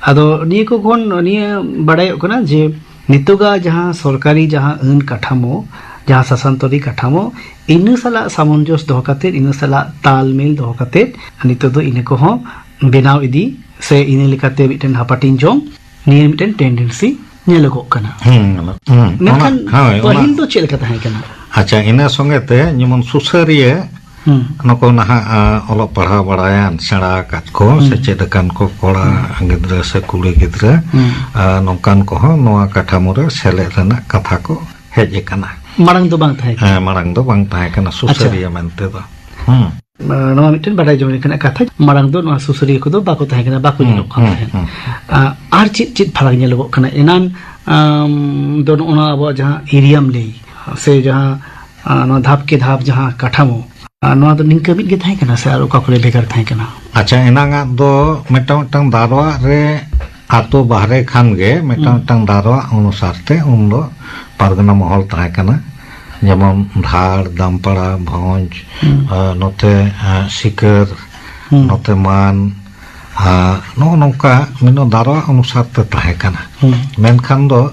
ᱟᱫᱚ ᱱᱤᱭᱟᱹ ᱠᱚ ᱠᱷᱚᱱ ᱱᱤᱭᱟᱹ ᱵᱟᱲᱟᱭᱚᱜ ᱠᱟᱱᱟ ᱡᱮ ᱱᱤᱛᱚᱜᱟᱜ ᱡᱟᱦᱟᱸ ᱥᱚᱨᱠᱟᱨᱤ ᱡᱟᱦᱟᱸ ᱟᱹᱱ ᱠᱟᱴᱷᱟᱢᱳ, ᱡᱟᱦᱟᱸ ᱥᱟᱥᱚᱱ ᱛᱟᱹᱨᱤ ᱠᱟᱴᱷᱟᱢᱳ, ᱤᱱᱟᱹ ᱥᱟᱞᱟᱜ ᱥᱟᱢᱚᱧᱡᱚᱥ ᱫᱚᱦᱚ ᱠᱟᱛᱮᱫ, ᱤᱱᱟᱹ ᱥᱟᱞᱟᱜ ᱛᱟᱞᱢᱮᱞ ᱫᱚᱦᱚ ᱠᱟᱛᱮᱫ ᱱᱤᱛᱚᱜ ᱫᱚ ᱤᱱᱟᱹ ᱠᱚᱦᱚᱸ ᱵᱮᱱᱟᱣ ᱤᱫᱤ ᱥᱮ ᱤᱱᱟᱹ ᱞᱮᱠᱟᱛᱮ ᱢᱤᱫᱴᱮᱱ ᱦᱟᱯᱟᱴᱤᱧ ᱡᱚᱝ, ᱱᱤᱭᱟᱹ ᱢᱤᱫᱴᱮᱱ ᱴᱮᱱᱰᱮᱱᱥᱤ ᱧᱮᱞᱚᱜᱚᱜ ᱠᱟᱱᱟ᱾ ᱦᱩᱸ, ᱢᱮᱱᱠᱷᱟᱱ ᱚᱱᱟ, ᱦᱳᱭ, ᱯᱟᱹᱦᱤᱞ ᱚᱱᱟ ᱫᱚ ᱪᱮᱫ ᱞᱮᱠᱟ ᱛᱟᱦᱮᱸ ᱠᱟᱱᱟ? ᱟᱪᱪᱷᱟ, ᱤᱱᱟᱹ ᱥᱚᱸᱜᱮ ᱛᱮ ᱡᱮᱢᱚᱱ ᱥᱩᱥᱟᱹᱨᱤᱭᱟᱹ ᱦᱩᱸ᱾ ᱱᱩᱠᱩ ᱱᱟᱦᱟᱜ, ᱟ, ᱚᱞᱚᱜ ᱯᱟᱲᱦᱟᱣ ᱵᱟᱲᱟᱭᱟᱱ, ᱥᱮᱬᱟ ᱟᱠᱟᱫ ᱠᱚ, ᱦᱩᱸ᱾ ᱥᱮᱪᱮᱫ ᱟᱠᱟᱱ ᱠᱚ ᱠᱚᱲᱟ ᱦᱩᱸ᱾ ᱜᱤᱫᱽᱨᱟᱹ ᱥᱮ ᱠᱩᱲᱤ ᱜᱤᱫᱽᱨᱟᱹ, ᱦᱩᱸ᱾ ᱟ, ᱱᱚᱝᱠᱟᱱ ᱠᱚᱦᱚᱸ ᱱᱚᱣᱟ ᱠᱟᱴᱷᱟᱢᱳ ᱨᱮ ᱥᱮᱞᱮᱫ ᱨᱮᱱᱟᱜ ᱠᱟᱛᱷᱟ ᱠᱚ ᱦᱮᱡ ᱟᱠᱟᱱᱟ᱾ ᱢᱟᱲᱟᱝ ᱫᱚ ᱵᱟᱝ ᱛᱟᱦᱮᱸ ᱠᱟᱱᱟ? ᱦᱮᱸ, ᱢᱟᱲᱟᱝ ᱫᱚ ᱵᱟᱝ ᱛᱟᱦᱮᱸ ᱠᱟᱱᱟ ᱟᱪᱪᱷᱟ᱾ ᱥᱩᱥᱟᱹᱨᱤᱭᱟᱹ ᱢᱮᱱᱛᱮ ᱫᱚ᱾ ᱦᱩᱸ᱾ ᱟ, ᱱᱚᱣᱟ ᱢᱤᱫᱴᱮᱱ ᱵᱟᱰᱟᱭ ᱡᱚᱝ ᱞᱮᱠᱟᱱᱟᱜ ᱠᱟᱛᱷᱟ, ᱢᱟᱲᱟᱝ ᱫᱚ ᱱᱚᱣᱟ ᱥᱩᱥᱟᱹᱨᱤᱭᱟᱹ ᱠᱚᱫᱚ ᱵᱟᱠᱚ ᱛᱟᱦᱮᱸ ᱠᱟᱱᱟ, ᱵᱟᱠᱚ ᱦᱩᱸ, ᱧᱮᱞᱚᱜ ᱠᱟᱱ ᱦᱩᱸ, ᱛᱟᱦᱮᱸᱫ᱾ ᱦᱩᱸ᱾ ᱟ, ᱟᱨ ᱪᱮᱫ ᱪᱮᱫ ᱯᱷᱟᱨᱟᱠ ᱧᱮᱞᱚᱜᱚᱜ ᱠᱟᱱᱟ? ᱮᱱᱟᱱ, ᱟᱢ, ᱫᱚ ᱱᱚᱜᱼᱚ ᱱᱚᱣᱟ ᱟᱵᱚᱣᱟᱜ ᱡᱟᱦᱟᱸ ᱮᱨᱤᱭᱟᱢ ᱞᱟᱹᱭ, ᱥᱮ ᱡᱟᱦᱟᱸ, ᱟ, ᱱᱚᱣᱟ ᱫᱷᱟᱯ ᱠᱮ ᱫᱷᱟᱯ ᱡᱟᱦᱟᱸ ᱠᱟᱴᱷᱟᱢᱳ, ᱟ, ᱱᱚᱣᱟ ᱫᱚ ᱱᱤᱝᱠᱟᱹ ᱢᱤᱫ ᱜᱮ ᱛᱟᱦᱮᱸ ᱠᱟᱱᱟ ᱥᱮ ᱟᱨ ᱚᱠᱟ ᱠᱚᱨᱮ ᱵᱷᱮᱜᱟᱨ ᱛᱟᱦᱮᱸ ᱠᱟᱱᱟ? ᱟᱪᱪᱷᱟ, ᱮᱱᱟᱝᱟᱜ ᱫᱚ ᱢᱤᱫᱴᱟᱝ ᱢᱤᱫᱴᱟᱝ ᱫᱟᱨᱣᱟᱜ ᱨᱮ ᱟᱛᱳ ᱵᱟᱦᱨᱮ ᱠᱷᱟᱱ ᱜᱮ ᱢᱤᱫᱴᱟᱝ ᱦᱩᱸ᱾ ᱢᱤᱫᱴᱟᱝ ᱫᱟᱨᱣᱟᱜ ᱚᱱᱩᱥᱟᱨ ᱛᱮ ᱩᱱ ᱫᱚ ᱯᱟᱨᱜᱟᱱᱟ ᱢᱚᱦᱚᱞ ᱛᱟᱦᱮᱸ ᱠᱟᱱᱟ᱾ ᱡᱮᱢᱚᱱ ᱫᱷᱟᱲ, ᱫᱟᱢᱯᱟᱲᱟ, ᱵᱷᱚᱸᱡᱽ, ᱦᱩᱸ᱾ ᱟᱨ ᱱᱚᱛᱮ, ᱟᱨ ᱥᱤᱠᱟᱹᱨ, ᱦᱩᱸ᱾ ᱱᱚᱛᱮ ᱢᱟᱱ, ᱟᱨ ᱱᱚᱜᱼᱚ ᱱᱚᱝᱠᱟ ᱢᱤᱫ ᱫᱟᱨᱣᱟ ᱚᱱᱩᱥᱟᱨ ᱛᱮ ᱛᱟᱦᱮᱸ ᱠᱟᱱᱟ᱾ ᱦᱩᱸ᱾ ᱢᱮᱱᱠᱷᱟᱱ ᱫᱚ,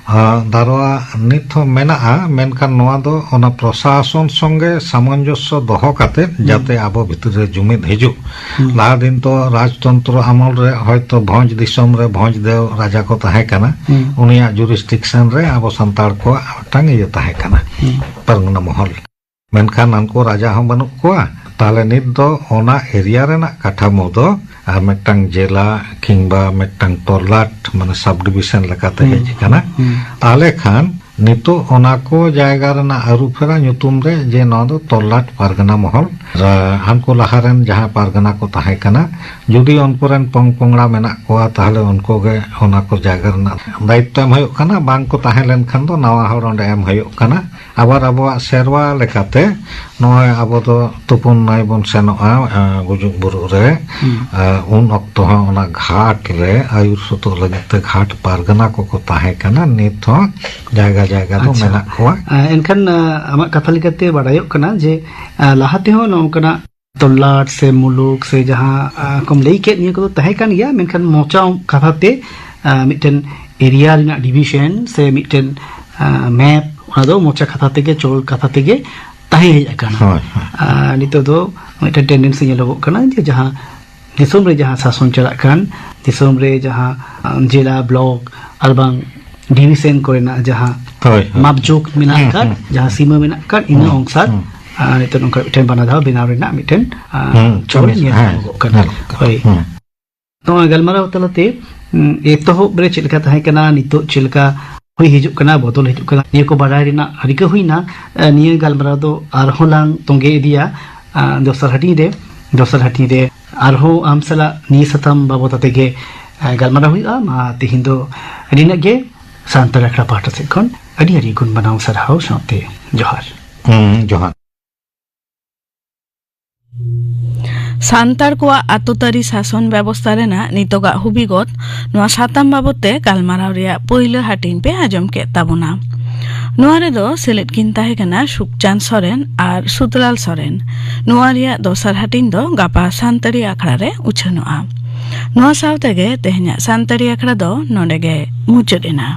ᱟᱨ ᱫᱟᱨᱣᱟ ᱱᱤᱛ ᱦᱚᱸ ᱢᱮᱱᱟᱜᱼᱟ, ᱢᱮᱱᱠᱷᱟᱱ ᱱᱚᱣᱟ ᱫᱚ ᱚᱱᱟ ᱯᱨᱚᱥᱟᱥᱚᱱ ᱥᱚᱸᱜᱮ ᱥᱟᱢᱚᱧᱡᱚᱥᱥᱚ ᱫᱚᱦᱚ ᱠᱟᱛᱮ, ᱦᱩᱸ᱾ ᱡᱟᱛᱮ ᱟᱵᱚ ᱵᱷᱤᱛᱤᱨ ᱨᱮ ᱡᱩᱢᱤᱫ ᱦᱤᱡᱩᱜ᱾ ᱦᱩᱸ᱾ ᱞᱟᱦᱟ ᱫᱤᱱ ᱫᱚ ᱨᱟᱡᱽᱛᱚᱱᱛᱨᱚ ᱟᱢᱚᱞ ᱨᱮ ᱦᱚᱭᱛᱚ ᱵᱷᱚᱸᱡᱽ ᱫᱤᱥᱚᱢ ᱨᱮ ᱵᱷᱚᱸᱡᱽ ᱫᱮᱣ ᱨᱟᱡᱟ ᱠᱚ ᱛᱟᱦᱮᱸ ᱠᱟᱱᱟ᱾ ᱦᱩᱸ᱾ ᱩᱱᱤᱭᱟᱜ jurisdiction ᱨᱮ ᱟᱵᱚ ᱥᱟᱱᱛᱟᱲ ᱠᱚᱣᱟᱜ ᱢᱤᱫᱴᱟᱝ ᱤᱭᱟᱹ ᱛᱟᱦᱮᱸ ᱠᱟᱱᱟ, ᱦᱩᱸ᱾ ᱯᱟᱨᱜᱟᱱᱟ ᱢᱚᱦᱚᱞ᱾ ᱢᱮᱱᱠᱷᱟᱱ ᱩᱱᱠᱩ ᱨᱟᱡᱟ ᱦᱚᱸ ᱵᱟᱹᱱᱩᱜ ᱠᱚᱣᱟ᱾ ᱛᱟᱦᱞᱮ ᱱᱤᱛ ᱫᱚ ᱚᱱᱟ area ᱨᱮᱱᱟᱜ ᱠᱟᱴᱷᱟᱢᱳ ᱫᱚ ᱟᱨ ᱢᱤᱫᱴᱟᱝ ᱡᱮᱞᱟ ᱠᱤᱝᱵᱟ ᱢᱤᱫᱴᱟᱝ ᱛᱚᱞᱟᱴ, ᱢᱟᱱᱮ subdivision ᱞᱮᱠᱟᱛᱮ ᱦᱩᱸ, ᱦᱮᱡ ᱟᱠᱟᱱᱟ᱾ ᱦᱩᱸ᱾ ᱛᱟᱦᱞᱮ ᱠᱷᱟᱱ ᱱᱤᱛᱚᱜ ᱚᱱᱟ ᱠᱚ ᱡᱟᱭᱜᱟ ᱨᱮᱱᱟᱜ ᱟᱹᱨᱩ ᱯᱷᱮᱨᱟ ᱧᱩᱛᱩᱢ ᱨᱮ ᱡᱮ ᱱᱚᱣᱟ ᱫᱚ ᱛᱚᱞᱟᱴ ᱯᱟᱨᱜᱟᱱᱟ ᱢᱚᱦᱚᱞ, ᱟᱨ ᱦᱟᱱᱠᱩ ᱞᱟᱦᱟ ᱨᱮᱱ ᱡᱟᱦᱟᱸ ᱯᱟᱨᱜᱟᱱᱟ ᱠᱚ ᱛᱟᱦᱮᱸ ᱠᱟᱱᱟ, ᱡᱩᱫᱤ ᱩᱱᱠᱩ ᱨᱮᱱ ᱯᱚᱝ ᱯᱚᱝᱲᱟ ᱢᱮᱱᱟᱜ ᱠᱚᱣᱟ, ᱛᱟᱦᱞᱮ ᱩᱱᱠᱩ ᱜᱮ ᱚᱱᱟ ᱠᱚ ᱡᱟᱭᱜᱟ ᱨᱮᱱᱟᱜ ᱫᱟᱭᱤᱛᱛᱚ ᱮᱢ ᱦᱩᱭᱩᱜ ᱠᱟᱱᱟ, ᱵᱟᱝ ᱠᱚ ᱛᱟᱦᱮᱸ ᱞᱮᱱᱠᱷᱟᱱ ᱫᱚ ᱱᱟᱣᱟ ᱦᱚᱲ ᱚᱸᱰᱮ ᱮᱢ ᱦᱩᱭᱩᱜ ᱠᱟᱱᱟ᱾ ᱟᱵᱟᱨ ᱟᱵᱚᱣᱟᱜ ᱥᱮᱨᱣᱟ ᱞᱮᱠᱟᱛᱮ ᱱᱚᱜᱼᱚᱭ ᱟᱵᱚ ᱫᱚ ᱛᱩᱯᱩᱱ ᱱᱟᱹᱭ ᱵᱚᱱ ᱥᱮᱱᱚᱜᱼᱟ, ᱮ, ᱜᱩᱡᱩᱜ ᱵᱩᱨᱩᱜ ᱨᱮ᱾ ᱦᱩᱸ᱾ ᱮ, ᱩᱱ ᱚᱠᱛᱚ ᱦᱚᱸ ᱚᱱᱟ ᱜᱷᱟᱴ ᱨᱮ ᱟᱹᱭᱩᱨ ᱥᱩᱛᱩᱜ ᱞᱟᱹᱜᱤᱫ ᱛᱮ ᱜᱷᱟᱴ ᱯᱟᱨᱜᱟᱱᱟ ᱠᱚᱠᱚ ᱛᱟᱦᱮᱸ ᱠᱟᱱᱟ᱾ ᱱᱤᱛ ᱦᱚᱸ ᱡᱟᱭᱜᱟ ᱡᱟᱭᱜᱟ ᱫᱚ ᱟᱪᱪᱷᱟ᱾ ᱢᱮᱱᱟᱜ ᱠᱚᱣᱟ᱾ ᱮ, ᱮᱱᱠᱷᱟᱱ, ᱮ, ᱟᱢᱟᱜ ᱠᱟᱛᱷᱟ ᱞᱮᱠᱟᱛᱮ ᱵᱟᱰᱟᱭᱚᱜ ᱠᱟᱱᱟ ᱡᱮ, ᱮ, ᱞᱟᱦᱟ ᱛᱮᱦᱚᱸ ᱱᱚᱝᱠᱟᱱᱟᱜ ᱛᱚᱞᱞᱟᱴ ᱥᱮ ᱢᱩᱞᱩᱠ ᱥᱮ ᱡᱟᱦᱟᱸ, ᱟ, ᱠᱚᱢ ᱞᱟᱹᱭ ᱠᱮᱫ, ᱱᱤᱭᱟᱹ ᱠᱚᱫᱚ ᱛᱟᱦᱮᱸ ᱠᱟᱱ ᱜᱮᱭᱟ, ᱢᱮᱱᱠᱷᱟᱱ ᱢᱚᱪᱟ ᱠᱟᱛᱷᱟ ᱛᱮ, ᱟ, ᱢᱤᱫᱴᱮᱱ area ᱨᱮᱱᱟᱜ division ᱥᱮ ᱢᱤᱫᱴᱮᱱ, ᱟ, map, ᱚᱱᱟ ᱫᱚ ᱢᱚᱪᱟ ᱠᱟᱛᱷᱟ ᱛᱮᱜᱮ, ᱪᱚᱞ ᱠᱟᱛᱷᱟ ᱛᱮᱜᱮ ᱛᱟᱦᱮᱸ ᱦᱮᱡ ᱟᱠᱟᱱᱟ᱾ ᱦᱳᱭ, ᱦᱳᱭ᱾ ᱟ, ᱱᱤᱛᱚᱜ ᱫᱚ ᱢᱤᱫᱴᱮᱱ tendency ᱧᱮᱞᱚᱜᱚᱜ ᱠᱟᱱᱟ ᱡᱮ ᱡᱟᱦᱟᱸ ᱫᱤᱥᱚᱢ ᱨᱮ ᱡᱟᱦᱟᱸ ᱥᱟᱥᱚᱱ ᱪᱟᱞᱟᱜ ᱠᱟᱱ, ᱫᱤᱥᱚᱢ ᱨᱮ ᱡᱟᱦᱟᱸ, ᱟ, ᱡᱮᱞᱟ, block ᱟᱨ ᱵᱟᱝ division ᱠᱚᱨᱮᱱᱟᱜ ᱡᱟᱦᱟᱸ ᱦᱳᱭ, ᱦᱳᱭ᱾ ᱢᱟᱯ ᱡᱳᱠ ᱢᱮᱱᱟᱜ ᱦᱩᱸ, ᱟᱠᱟᱫ, ᱦᱩᱸ, ᱦᱩᱸ᱾ ᱡᱟᱦᱟᱸ ᱥᱤᱢᱟᱹ ᱢᱮᱱᱟᱜ ᱟᱠᱟᱫ, ᱤᱱᱟᱹ ᱦᱩᱸ, ᱚᱱᱩᱥᱟᱨ, ᱦᱩᱸ᱾ ᱟ, ᱱᱤᱛᱚᱜ ᱱᱚᱝᱠᱟ ᱢᱤᱫᱴᱮᱱ ᱵᱟᱱᱟ ᱫᱷᱟᱣ ᱵᱮᱱᱟᱣ ᱨᱮᱱᱟᱜ ᱢᱤᱫᱴᱮᱱ, ᱟ, ᱦᱩᱸ, ᱪᱚᱞ ᱠᱟᱹᱢᱤ, ᱧᱮᱞ ᱦᱮᱸ, ᱧᱟᱢᱚᱜᱚᱜ ᱠᱟᱱᱟ᱾ ᱧᱮᱞᱚᱜ ᱠᱟᱱᱟ᱾ ᱦᱳᱭ᱾ ᱦᱩᱸ᱾ ᱱᱚᱣᱟ ᱜᱟᱞᱢᱟᱨᱟᱣ ᱛᱟᱞᱟᱛᱮ, ᱩᱸ, ᱮᱛᱚᱦᱚᱵ ᱨᱮ ᱪᱮᱫ ᱞᱮᱠᱟ ᱛᱟᱦᱮᱸ ᱠᱟᱱᱟ, ᱱᱤᱛᱚᱜ ᱪᱮᱫ ᱞᱮᱠᱟ ᱦᱩᱭ ᱦᱤᱡᱩᱜ ᱠᱟᱱᱟ, ᱵᱚᱫᱚᱞ ᱦᱤᱡᱩᱜ ᱠᱟᱱᱟ, ᱱᱤᱭᱟᱹ ᱠᱚ ᱵᱟᱰᱟᱭ ᱨᱮᱱᱟᱜ ᱨᱤᱠᱟᱹ ᱦᱩᱭᱱᱟ᱾ ᱮ, ᱱᱤᱭᱟᱹ ᱜᱟᱞᱢᱟᱨᱟᱣ ᱫᱚ ᱟᱨᱦᱚᱸ ᱞᱟᱝ ᱛᱚᱸᱜᱮ ᱤᱫᱤᱭᱟ, ᱟ, ᱫᱚᱥᱟᱨ ᱦᱟᱹᱴᱤᱧ ᱨᱮ, ᱫᱚᱥᱟᱨ ᱦᱟᱹᱴᱤᱧ ᱨᱮ ᱟᱨᱦᱚᱸ ᱟᱢ ᱥᱟᱞᱟᱜ ᱱᱤᱭᱟᱹ ᱥᱟᱛᱟᱢ ᱵᱟᱵᱚᱫ ᱟᱛᱮ ᱜᱮ, ᱮ, ᱜᱟᱞᱢᱟᱨᱟᱣ ᱦᱩᱭᱩᱜᱼᱟ᱾ ᱢᱟ ᱛᱮᱦᱮᱧ ᱫᱚ ᱱᱤᱱᱟᱹᱜ ᱜᱮ᱾ ᱥᱟᱱᱛᱟᱲ ᱟᱠᱷᱲᱟ ᱯᱟᱦᱴᱟ ᱥᱮᱫ ᱠᱷᱚᱱ ᱟᱹᱰᱤ ᱟᱹᱰᱤ ᱜᱩᱱ ᱢᱟᱱᱟᱣ ᱥᱟᱨᱦᱟᱣ ᱥᱟᱶᱛᱮ ᱡᱚᱦᱟᱨ᱾ ᱦᱩᱸ, ᱡᱚᱦᱟᱨ᱾ ᱥᱟᱱᱛᱟᱲ ᱠᱚᱣᱟᱜ ᱟᱛᱳ ᱛᱟᱹᱨᱤ ᱥᱟᱥᱚᱱ ᱵᱮᱵᱚᱥᱛᱷᱟ ᱨᱮᱱᱟᱜ ᱱᱤᱛᱚᱜᱟᱜ ᱦᱩᱵᱤᱜᱚᱛ, ᱱᱚᱣᱟ ᱥᱟᱛᱟᱢ ᱵᱟᱵᱚᱛ ᱛᱮ ᱜᱟᱞᱢᱟᱨᱟᱣ ᱨᱮᱭᱟᱜ ᱯᱩᱭᱞᱩ ᱦᱟᱹᱴᱤᱧ ᱯᱮ ᱟᱸᱡᱚᱢ ᱠᱮᱫ ᱛᱟᱵᱚᱱᱟ᱾ ᱱᱚᱣᱟ ᱨᱮᱫᱚ ᱥᱮᱞᱮᱫ ᱠᱤᱱ ᱛᱟᱦᱮᱸ ᱠᱟᱱᱟ ᱥᱩᱠᱪᱟᱸᱫᱽ ᱥᱚᱨᱮᱱ ᱟᱨ ᱥᱩᱫᱷᱞᱟᱞ ᱥᱚᱨᱮᱱ᱾ ᱱᱚᱣᱟ ᱨᱮᱭᱟᱜ ᱫᱚᱥᱟᱨ ᱦᱟᱹᱴᱤᱧ ᱫᱚ ᱜᱟᱯᱟ ᱥᱟᱱᱛᱟᱲᱤ ᱟᱠᱷᱲᱟ ᱨᱮ ᱩᱪᱷᱟᱹᱱᱚᱜᱼᱟ᱾ ᱱᱚᱣᱟ ᱥᱟᱶ ᱛᱮᱜᱮ ᱛᱮᱦᱮᱧᱟᱜ ᱥᱟᱱᱛᱟᱲᱤ ᱟᱠᱷᱲᱟ ᱫᱚ ᱱᱚᱰᱮ ᱜᱮ ᱢᱩᱪᱟᱹᱫ ᱮᱱᱟ᱾